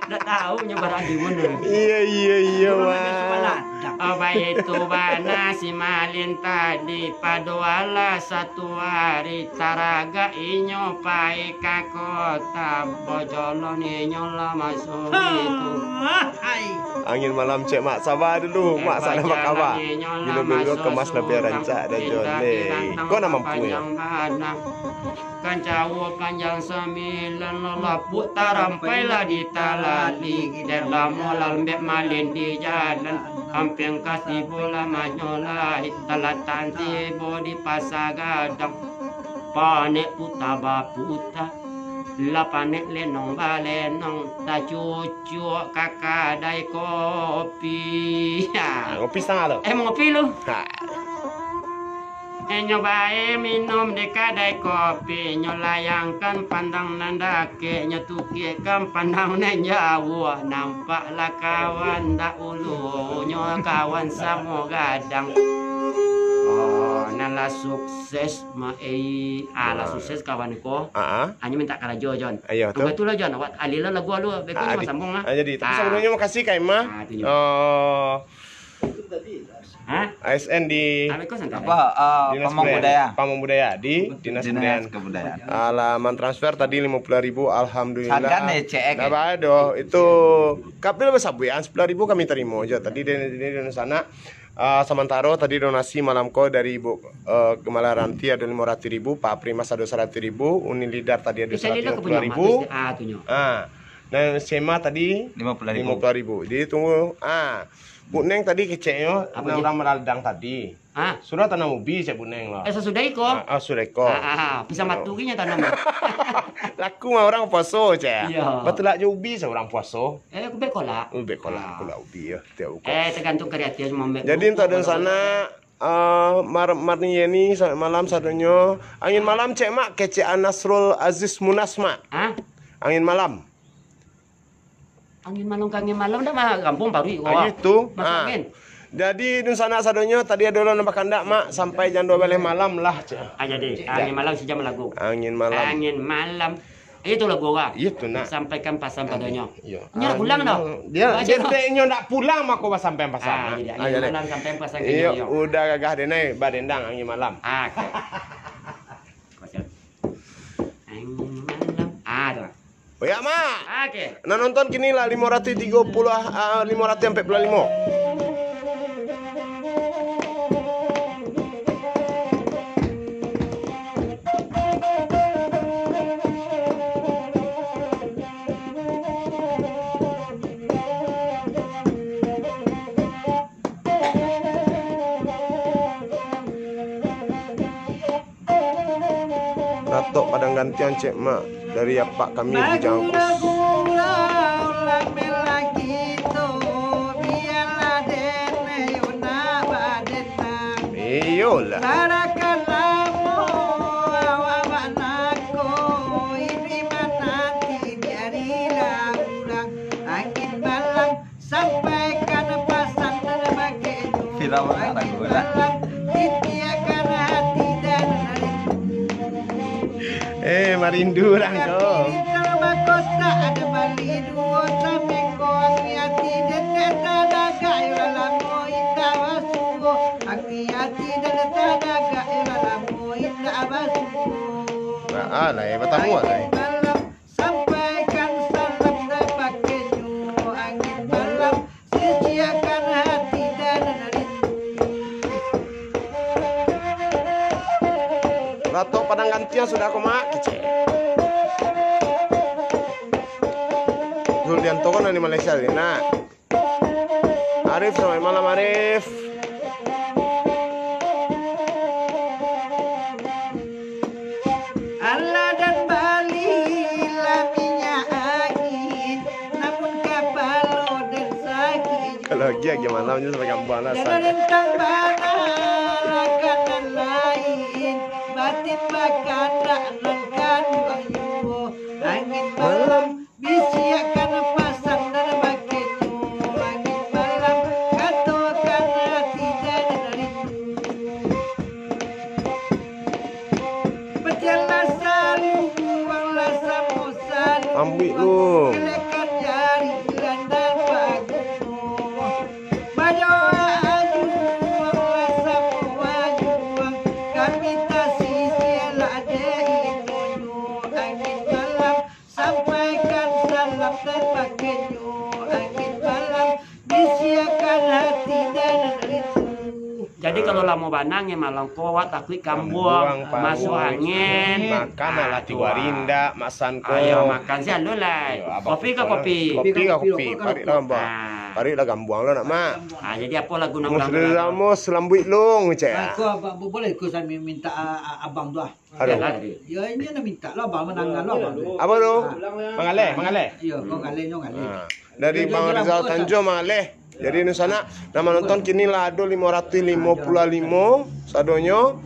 Ndak tahu nyo barang di mana. Iya, iya, iya, Mak. Oh, baitu bana si Malin tadi, pado alah satu ari taragak inyo pai ka kota, bajalan inyo lah maso itu. Angin malam cek, Mak, saba dulu, Mak, salah bakaba. Bilo-bilo kemas labiah rancak, Dajon. Ko nan mampu, yo. Kancau panjang sambilan, lapuak tarampai lah ditalali. Dek lamo lah lambek Malin di jalan, ampia ka tibo lamanyo lai, talatak tibo di Pasa Gadang. Panek puta baputa, lah panek lenong balenong, tacucuak ka kadai kopi. Ha. Ah, ngopi satangah lo. Eh, mau ngopi lu? Ha. Inyo bae minum di kadai kopi, nyo layangkan pandang nan dakek, nyo tukikkan pandang nan jauah. Nampaklah kawan dahulunyo, kawan samo gadang. Oh, nan lah sukses, ma-, eh, ah, lah sukses kawan ko. Ah, ah. Hanyo mintak karajo, Jon. Ayo, tu. Batua lah, Jon. Awak alih lah lagu lu, beko nyo sambung lah. Ah, jadi, tapi sabalumnyo makasih, Kak Ima. Ah, tu nyo. Oh. Ha? A S N di apa? Ah, Dinas Pamung Budaya. Pamung Budaya di Dinas Kebudayaan. Alah, mantransfer tadi limo puluah ribu, alhamdulillah. Sagan ya, cek, eh. Ndak baa doh. Itu kapil basabuikan, sapuluah ribu kami tarimo jo. Tadi dari, dari, dari sana, ah, samantaro tadi donasi malam ko dari Ibu, eh, Gemala Ranti ado limo ratuih ribu, Pak Primas ado saratuih ribu, Uni Lidar tadi ado saratuih limo puluah ribu. Ah. Dan Sema tadi lima puluh ribu. Lima puluh ribu. Jadi tunggu. Ah, Bu Neng tadi keceknyo, nan urang Maladang tadi. Ah. Sudah tanam ubi, cek Bu Neng lah. Eh, sasudah iko? Ah, ah, sudah iko. Ah, ah, ah. Pisang batu kini tanam. Laku mah urang puaso, cek. Iya. Batulak jo ubi, cek urang puaso. Eh, aku bek kolak. Oh, bek kolak, ah. Kolak ubi, ya. Tiap buka. Eh, tergantung kreatif, mau bek. Jadi, untuk dunsanak, ah, Mar-, Marni Yeni, selamat malam sadonyo. Angin malam, cek Mak, kecek Nasrul Aziz Munas, Mak. Hah? Angin malam. Angin malam ka angin malam dah mah, kampung paruik ko. Ah, gitu. Masuk angin. Jadi, dunsanak sadonyo, tadi ado lah nan bakandak, Mak, sampai jam dua baleh malam lah, cek. Ah, jadi, angin malam sijam lagu. Angin malam. Angin malam. Itu lagu urang. Itu, nak. Sampaikan pasan padonyo. Iya. Nyo nak pulang dah. Dia, dia ndak pulang, mako basampaian pasan, nak. Ah, jadi, angin malam sampaian pasan ka nyo. Iya, udah gagah denai, badendang angin malam. Ah, oke. Angin malam. Ah, tu. Oh ya, Mak. Oke. Nan nonton kini lah limo ratuih tigo puluah, ah, limo ratuih ampek puluah limo. Ratok Padang Gantiang, cek Mak, dari apak kami Bujang Kus. Iyolah. Sampaikan pasan nan bakeh tu. Viral banget lagu lah. Titiakkan hati dan rindu. Eh, marindu urang ko. Pintar bakotak ada bali duo, saminggu aku hati detek tadagak, yo lah lamo indak basuo. Aku hati detek tadagak, yo lah lamo indak basuo. Nah, ah, lah, eh, batamu lah, eh. Malam Sampaikan salam dari bakeh nyo angin malam, suciakan hati dan rindu. Ratok Padang Gantiang sudah ko, Mak, kecek. Zuldianto kan dari Malaysia ni, nak. Arif, selamat malam, Arif. Alah dan balilah minyak angin, namun kapalo den sakik. Kalau lagi, lagi malam je sampai gambar lah. Jangan rentang bana lah kanan lain, batin bakandak nan kaduanyo. Angin malam Bisiakkan pasan nan bakeh tu, angin malam katokan hati dan rindu. Batianlah saluang lah samo saluang, ambuik lu. Gelekan jari landan paguno. Bajoak ajuang lah samo ajuang, kami tasisiah lah dek inonyo, angin malam Sampaikan salam tapakai nyo angin malam, bisiakan hati dan rindu. Jadi, kalau lamo bana angin malam ko, awak takuik kambuang, kambuang, masuak angin. Makan lah, ah, tigo hari indak makan ko. Ayo, makan siang dulu lah. Ayo, abang kopi ka kopi? Kopi ka kopi, parik lah kambuang. Ah. Parik lah kambuang lah, nak, Mak. Ah, jadi apo lagu nak ulang? Musri Ramos, Lambuik Long, cek. Ah, ko, bo-, boleh ko saya minta, ah, ah, abang tu, ah. Aduh. Yo, inyo nak minta lah, abang manangan lah, abang tu. Apo tu? Ah. Mangaleh, mangaleh. Iyo, kau ngaleh, nyo ngaleh. Ah. Dari Bang Rizal Tanjuang, mangaleh. Jadi, dunsanak, nan manonton kini lah ado limo ratuih limo puluah limo sadonyo.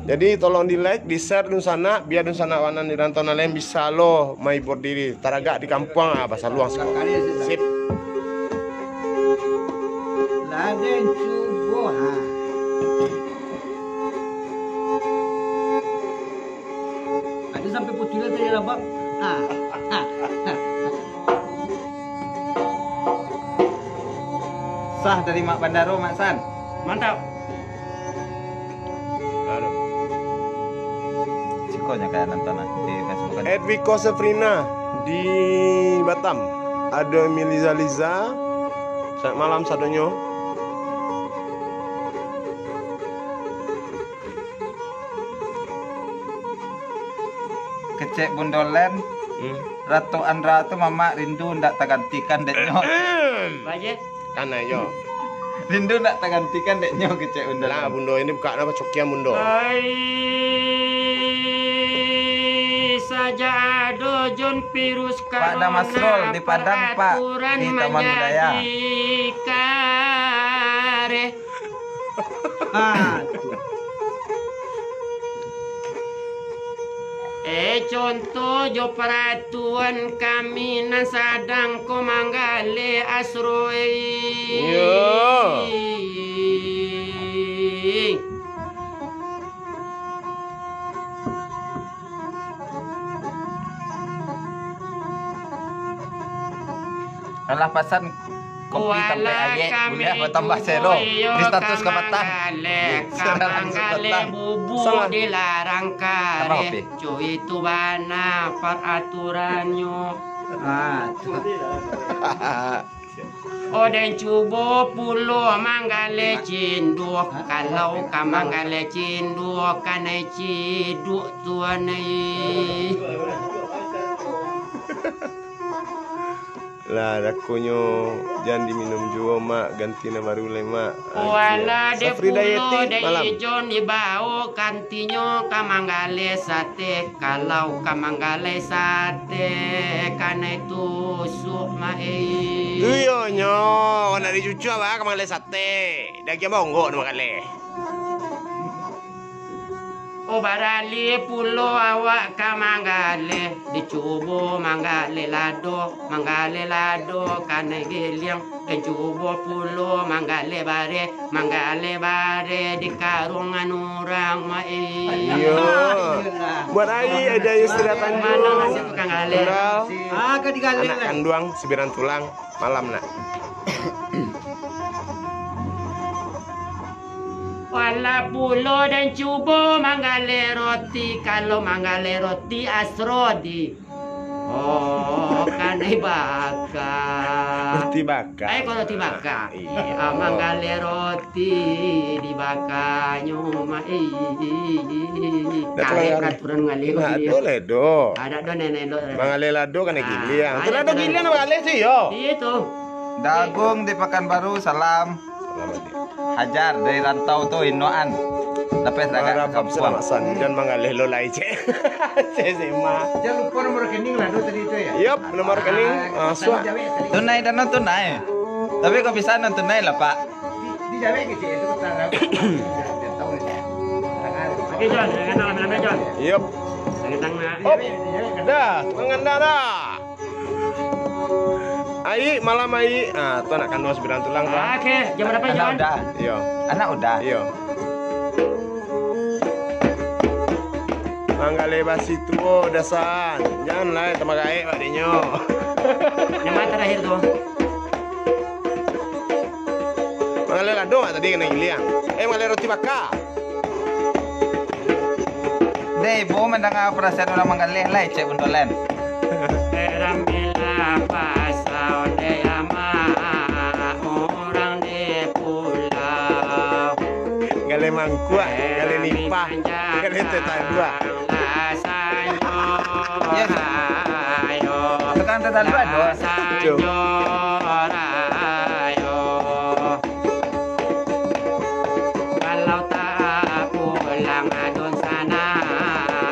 Jadi, tolong di-like, di-share dunsanak, bia dunsanak wanan di rantau nan lain bisa lo mahibur diri. Taragak di kampuang, ah, basaluang siko. Sip. Ladeh cubo, ha. Ado sampai putuih tadi lah, Bang. Ha. Sah dari Mak Bandaro, Mak San. Mantap. Aduh. Siko nyo kayak nonton lah di Facebook kan. Edwiko Sefrina di Batam. Ado Emiliza Liza. Selamat malam sadonyo. Kecek Bundolen. Hmm. Ratu Andra tu mamak rindu ndak tagantikan dek nyo. Baje. Kana yo. Rindu ndak tagantikan dek nyo kecek Bundo. Lah, Bundo, ini buka apa cokian, Bundo? Ai, sajak ado John Virus Pak Damasrol di Padang, Pak, di Taman Budaya. Ah, tu. Eh, contoh jo paratuan kami nan sadang ko manggaleh asroi. Iyo. Alah pasan kopi tampek ayek, buliah batambah selo. Di status ka patang. Di status ka patang. Salah. Tambah kopi. Cuy, itu bana paraturannyo. Ah, tu. Oh, den cubo pulo manggaleh cindua. Kalau ka manggaleh cindua, kanai ciduk tuan ai. Lah, dakonyo jan diminum juo, Mak. Ganti nan baru lai, Mak. Walah, dek pulo, dek ijon dibao kantinyo ka manggaleh sate. Kalau ka manggaleh sate, kanai tusuk, Mak, eh. Iyo nyo, kok nak dicucua, bah, ka manggaleh sate. Dagiang baonggok tu manggaleh. Oh, baralih pulo awak ka manggaleh, dicubo manggaleh lado, manggaleh lado kanai giliang. Den cubo pulo manggaleh bareh, manggaleh bareh di karuangan urang, Mak, eh. Iyo. Buat ayi ada istirahat. Manang hasil tukang galeh. Tunggal. Ah, ka digaleh anak lah. Kanduang, sabiran tulang, malam nak. Walah pulo den cubo manggaleh roti, kalau manggaleh roti asrodi. Oh, kanai baka. Roti baka. Eh, kok roti baka? Iyo. Ah, manggaleh roti dibakanyo, Mak. Ih, ih, ih, ih. Dak karek tahu lah. Aturan ngaleh. Dak ado lah, do. Ado, do, nenek, do. Manggaleh lado kanai giliang. Ah, tu lah ado giliang manggaleh tu, yo. Iyo tu. Dagung di Pakanbaru, salam. Hajar dari rantau tu, Inoan. Lapeh tagak ka kampuang. Selamat san, jan manggaleh lo lai, cek. Cek Sema. Jan lupo nomor rekening lah tu tadi tu, ya? Yop, nomor rekening. Ah, suah. Tunai, dana tunai. Tapi kok bisa non tunai lah, Pak? Di, di jawek ke, cek, itu kan. Oke, John, jangan lama-lama, John. Yop. Dari tangah. Hop. Dah, tukang ganda dah. Ai, malam ai. Ah, tu anak kanduang sabiran tulang tu. Ah, oke. Jam berapa, John? Anak udah. Iyo. Anak udah. Iyo. Manggaleh basi tuo dasan. Jan lai tamagaek bak dinyo. Yang mana terakhir tu? Manggaleh lado tadi kanai giliang. Eh, manggaleh roti baka. Deh, bo mandanga parasaan urang manggaleh lai, cek Bundolan. Rambilah pasau deh amak urang di pulau. Galeh mangkuak, galeh nipah, galeh tetaluak. Yes. Tekan tetaluak, dos. Sanjo rayo. Kalau tak pulang adun sana,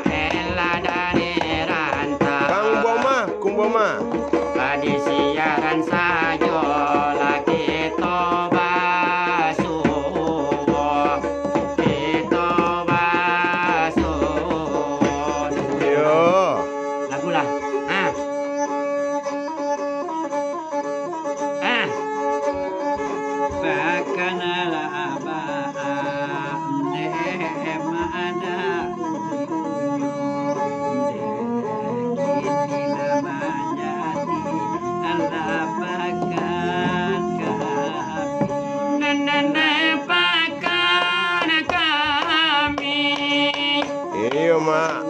elah dari rantau. Kang Boma, Kung Boma. Di siaran sajo lah kito basuo, kito basuo. Yo. Lagu lah. Ah. Ah. Bakanalah abah, dek ma ada ujungnyo, dek kini lah manjadi alah pakan kami. Nan, nan, nan pakan kami. Iyo, Mak.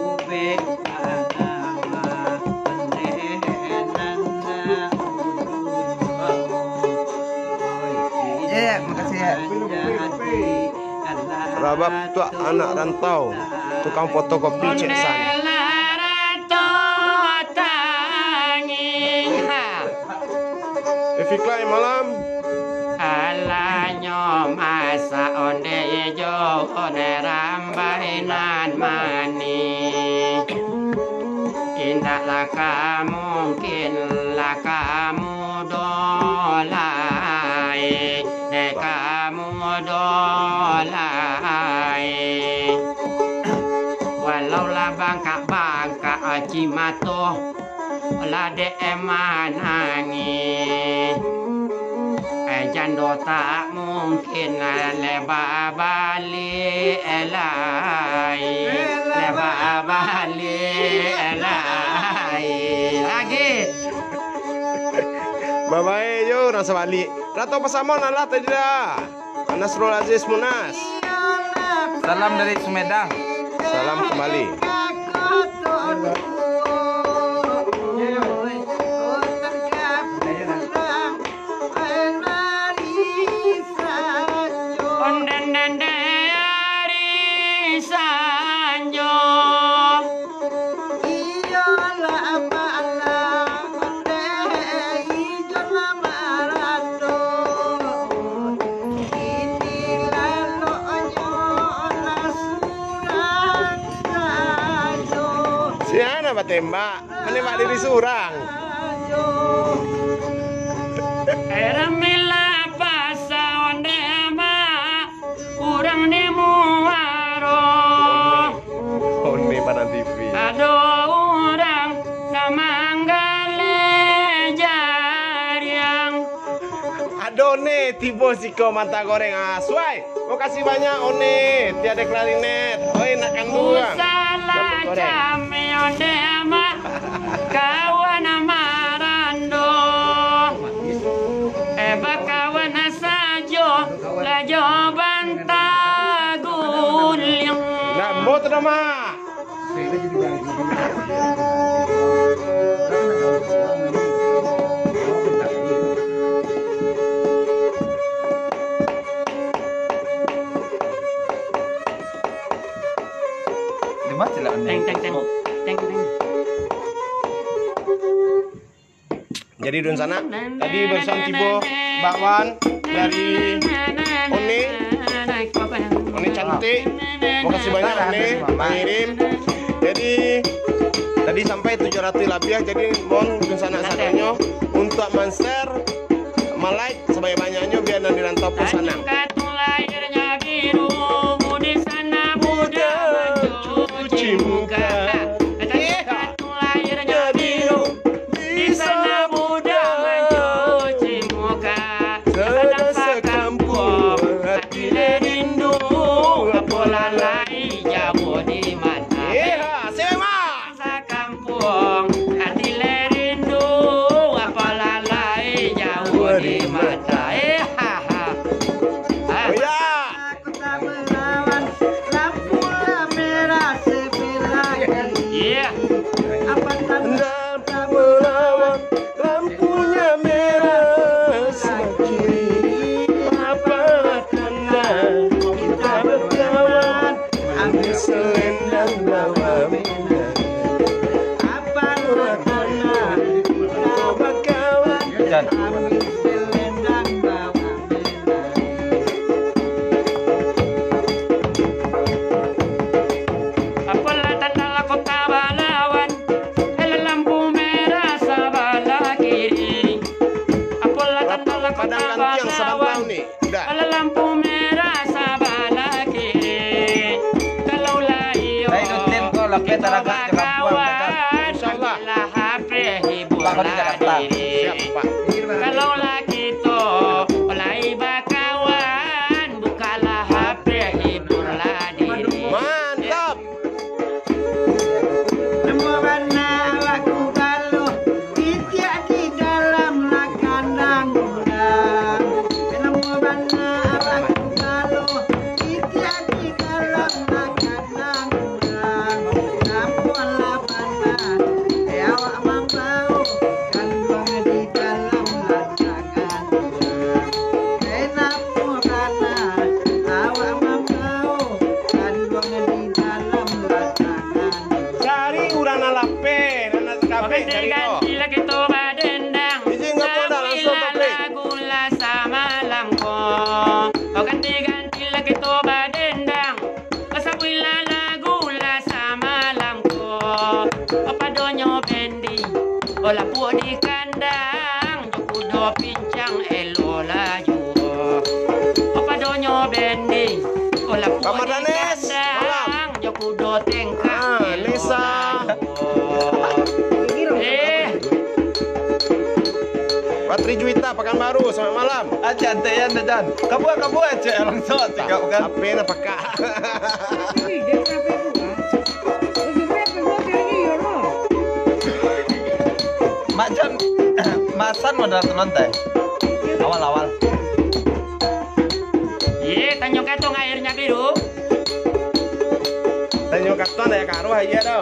Ya, ya, makasih, ya. Rabab tu anak rantau, tukang fotokopi cek san. Fiklah malam. Alanyo masak ondeh ijo, ondeh rambai nan manih. Indaklah ka mungkin lah kamu dolai, eh, kamu dolai. Walau lah bangkak-bangkak aci mato, lah dek manangih. Eh, jando tak mungkin, eh, leba baliak, eh, lai. Leba baliak, eh, lai. Lagi. Babae jo, urang sabalik. Rato pasamon alah tadi dah. Nasrul Aziz Munas. Salam dari Sumedang. Salam kembali. Ondeh-ondeh ari sanjo. Iyolah malam ondeh ijo lah marando. Kini laloknyo lah surang sajo. Sia nan batembak, manembak diri surang. Ramilah pasa ondeh ma urang di muaro. Ondeh Padang T V. Ado urang nan manggaleh jariang. Ado ne tibo siko manta goreng. Ah, suai. Makasih banyak, One. Tiada klarinet. Oi, nak kanduang. Usalah dapet goreng. Cami ondeh ma kawan marando. Eh, bakawan sajo, lah jo bantaguliang. Nah, ambo tu dah, Mak. Teng, teng, teng. Teng, teng. Jadi dunsanak, tadi barusan tibo bakwan dari One, One cantik. Makasih banyak One mangirim. Jadi tadi sampai tujuh ratus labiah. Jadi mohon dunsanak sadonyo untuk man-share, ma-like sabanyak-banyaknyo biar nan di rantau pun sanang. Katung lahirnya biru, di sana Buddha mencuci muka. Katung lahirnya biru, di sana Buddha mencuci muka. Sadang sakampuang hati le rindu, apolah lai jauah di mata. Iya, semak. Sakampuang hati le rindu, apolah lai jauah di mata. Eh, ha, ha. Ha. Oh, ya. Kota Belawan, lampu lah merah sebelah kiri. Iya. Apa tanda Kota Belawan, lampunya merah sebelah kiri? Apa tanda kita berkawan? Ambil selendang bawa merah. Apa tanda kita berkawan? Ambil selendang bawa merah. Apolah tanda lah Kota Balawan, eh, lampu merah sabalah kiri. Apolah tanda lah Kota Balawan, eh, lampu merah sabalah kiri. Kalau lah iyo, kito bakawan, bukalah H P hiburlah diri. Kalau lah kito lai bakawan, bukalah H P hiburlah diri. Mantap. Namo bana awak tu galo, itiak di dalam lah kandang urang. Namo bana awak tu galo, itiak di dalam lah kandang urang. Namo lah bana, eh, awak mambao kanduang di dalam lah Kenapa bana awak mambao kanduang di dalam latangan? Cari urang nan lapeh, nan kapek cari ko. Ganti lah kito badendang. Izin ngapo ndak langsung pabrik? Lapuak di kandang, jo kudo pincang elo laju. Papadonyo bending, lapuak Pak Mardanes, di kandang, malam. Jo kudo tengkak Ah, elo Nisa. laju. Eh. Patri Juwita, Pakanbaru, selamat malam. Ah, cantik ya, Jan. Kabua, kabua, cek, langsung cek, kan? Apa nak pakak? Ih, dia sampai tu, ah. Mak Jan, masan moderator nonton. Awal-awal. Ye, Tanjung Katong airnya biru. Tanjung Katong dah ya karuh aia tu.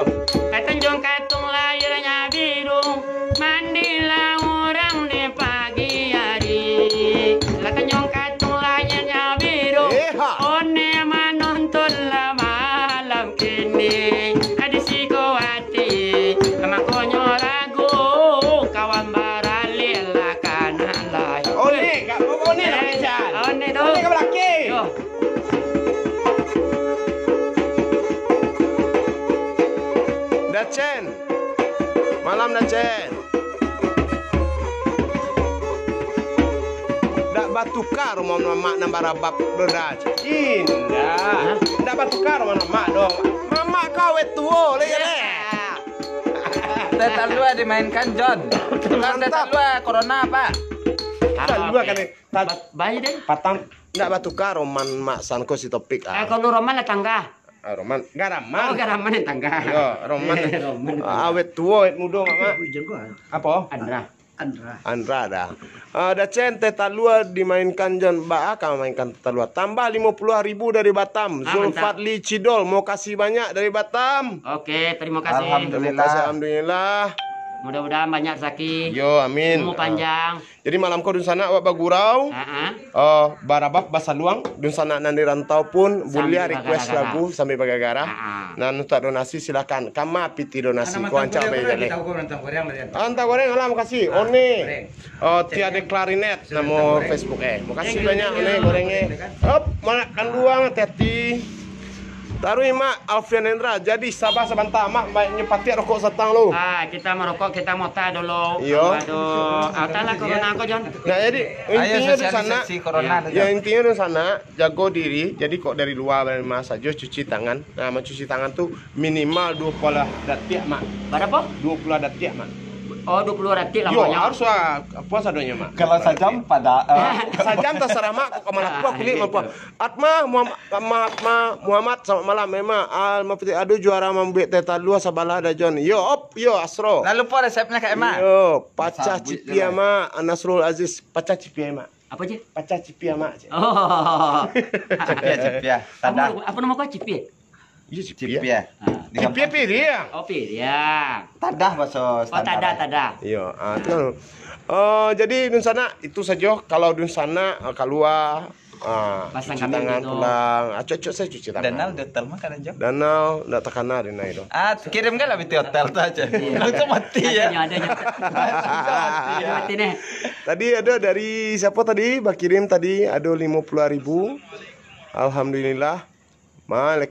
Ka Tanjung Katong lah airnya biru. Mandilah urang di pagi hari. Lah Tanjung Katong lah airnya biru. Eh, ha. One manonton lah malam kini. Di siko ati, makonyo ragu, kawan baralih lah kana lai. One, kak, one lah, Eh, Jan. One tu. One ka balaki. Yo. Dacen. Malam, Dacen. Ndak batuka rumah mamak nan barabab doh, Dac. Indak. Hah? Ndak batuka rumah mamak doh. Mamak kau awet tuo, leh, leh. Teh talua dimainkan, Jon. Tukang teh Mantap. talua corona, Pak. Talua kan, eh. Tal- Ba-, baik deh. Patang, ndak batuka roman mak san ko si Topik, Eh, ah. kalau roman lah tangga. Ah, roman. Garaman. Oh, garaman yang tangga. Yo, roman. Roman yang Ah, tangga. awet tuo, awet mudo, Mak, Mak. Hujan ko, ah. Apa? Andra. Andra. Andra dah. Ah, Dacen, teh talua dimainkan, Jon. Ba, ah, ka mainkan teh talua. Tambah limo puluah ribu dari Batam. Ah, mantap. Zulfadli Cidol, makasih banyak dari Batam. Oke, terima kasih. Alhamdulillah. Terima kasih, alhamdulillah. Mudah-mudahan banyak rezeki. Yo, amin. Umur Ah. panjang. Jadi malam ko dunsanak awak bagurau, Ah, ah. eh, barabab, basaluang, dunsanak nan di rantau pun Sambil buliah request bagara-gara. lagu sambil bagara. Ah, ah. Nan untuak donasi silakan. Kama piti donasi, Anak ko mantang ancak goreng, bae jaleh. Tahu kau mantang goreng, Marian. Ah, mantang goreng, alah, makasih. Ah, One. goreng. Oh, Cek tiada yang klarinet, sudah nama mantang goreng. Facebook, eh. Makasih Thank you, banyak, thank you. One, goreng, eh. Goreng, kan? Hop, makan luang, hati-hati. Taruih, Mak, Alfian Hendra. Jadi, sabar sabanta, Mak, baiknyo patiak rokok satang lu. Ah, kita merokok, kita mota dulu. Iyo. Aduh, ah, tak lah corona ko, Jon. Nah, jadi, Ayo, intinyo di sosialisasi sana, corona, Jon. ya, intinyo di sana, jago diri. Jadi, kok dari luar rumah sajo, cuci tangan. Nah, mencuci tangan tu minimal dua puluh detik, Mak. Berapa? Dua puluh detik, Mak. Oh, dua puluh detik Yo, lamonyo. harus lah, puas adonyo, Mak. Kalau sajam pada, eh. Sajam terserah, Mak, kok ka mana Ah, pun kulik gitu. mampu. Atma, Muhammad, Atma, Atma, Muhammad, selamat malam, Ema. Al, mapiti, aduh, juara mambuek teh talua sabalah dah, Jon. Yo, op, yo, Asro. Lah lupo resepnya, Kak Ema. Yo, pacah Sabut je cipia, lah. Mak. Nasrul Aziz, pacah cipia, Mak. Apa je? Pacah cipia, Mak. Oh. Cipia, cipia. Apa Tadah. nama, apa nama kau? Cipia? Iya, cipia. Cipia. Ah. Di Cipia kampung. piring. Oh, piring. Tadah baso Oh, standar. tadah, tadah. Iya, ah, tu kan. Eh, jadi dunsanak, itu sajo. Kalau dunsanak, eh, kalua, ah, Pasang cuci kami tangan gitu. pulang. Ah, cocok saya cuci tangan. Danal di hotel mah kadang jam. Danal ndak takana di nai tu. Ah, kirim kan lah piti hotel tu aja. Iya. Langsung mati ya. Adanya, adanya. Langsung mati ya. Mati nih. Tadi ada dari siapa tadi? Bakirim tadi ada lima puluh ribu. Alhamdulillah. Malik.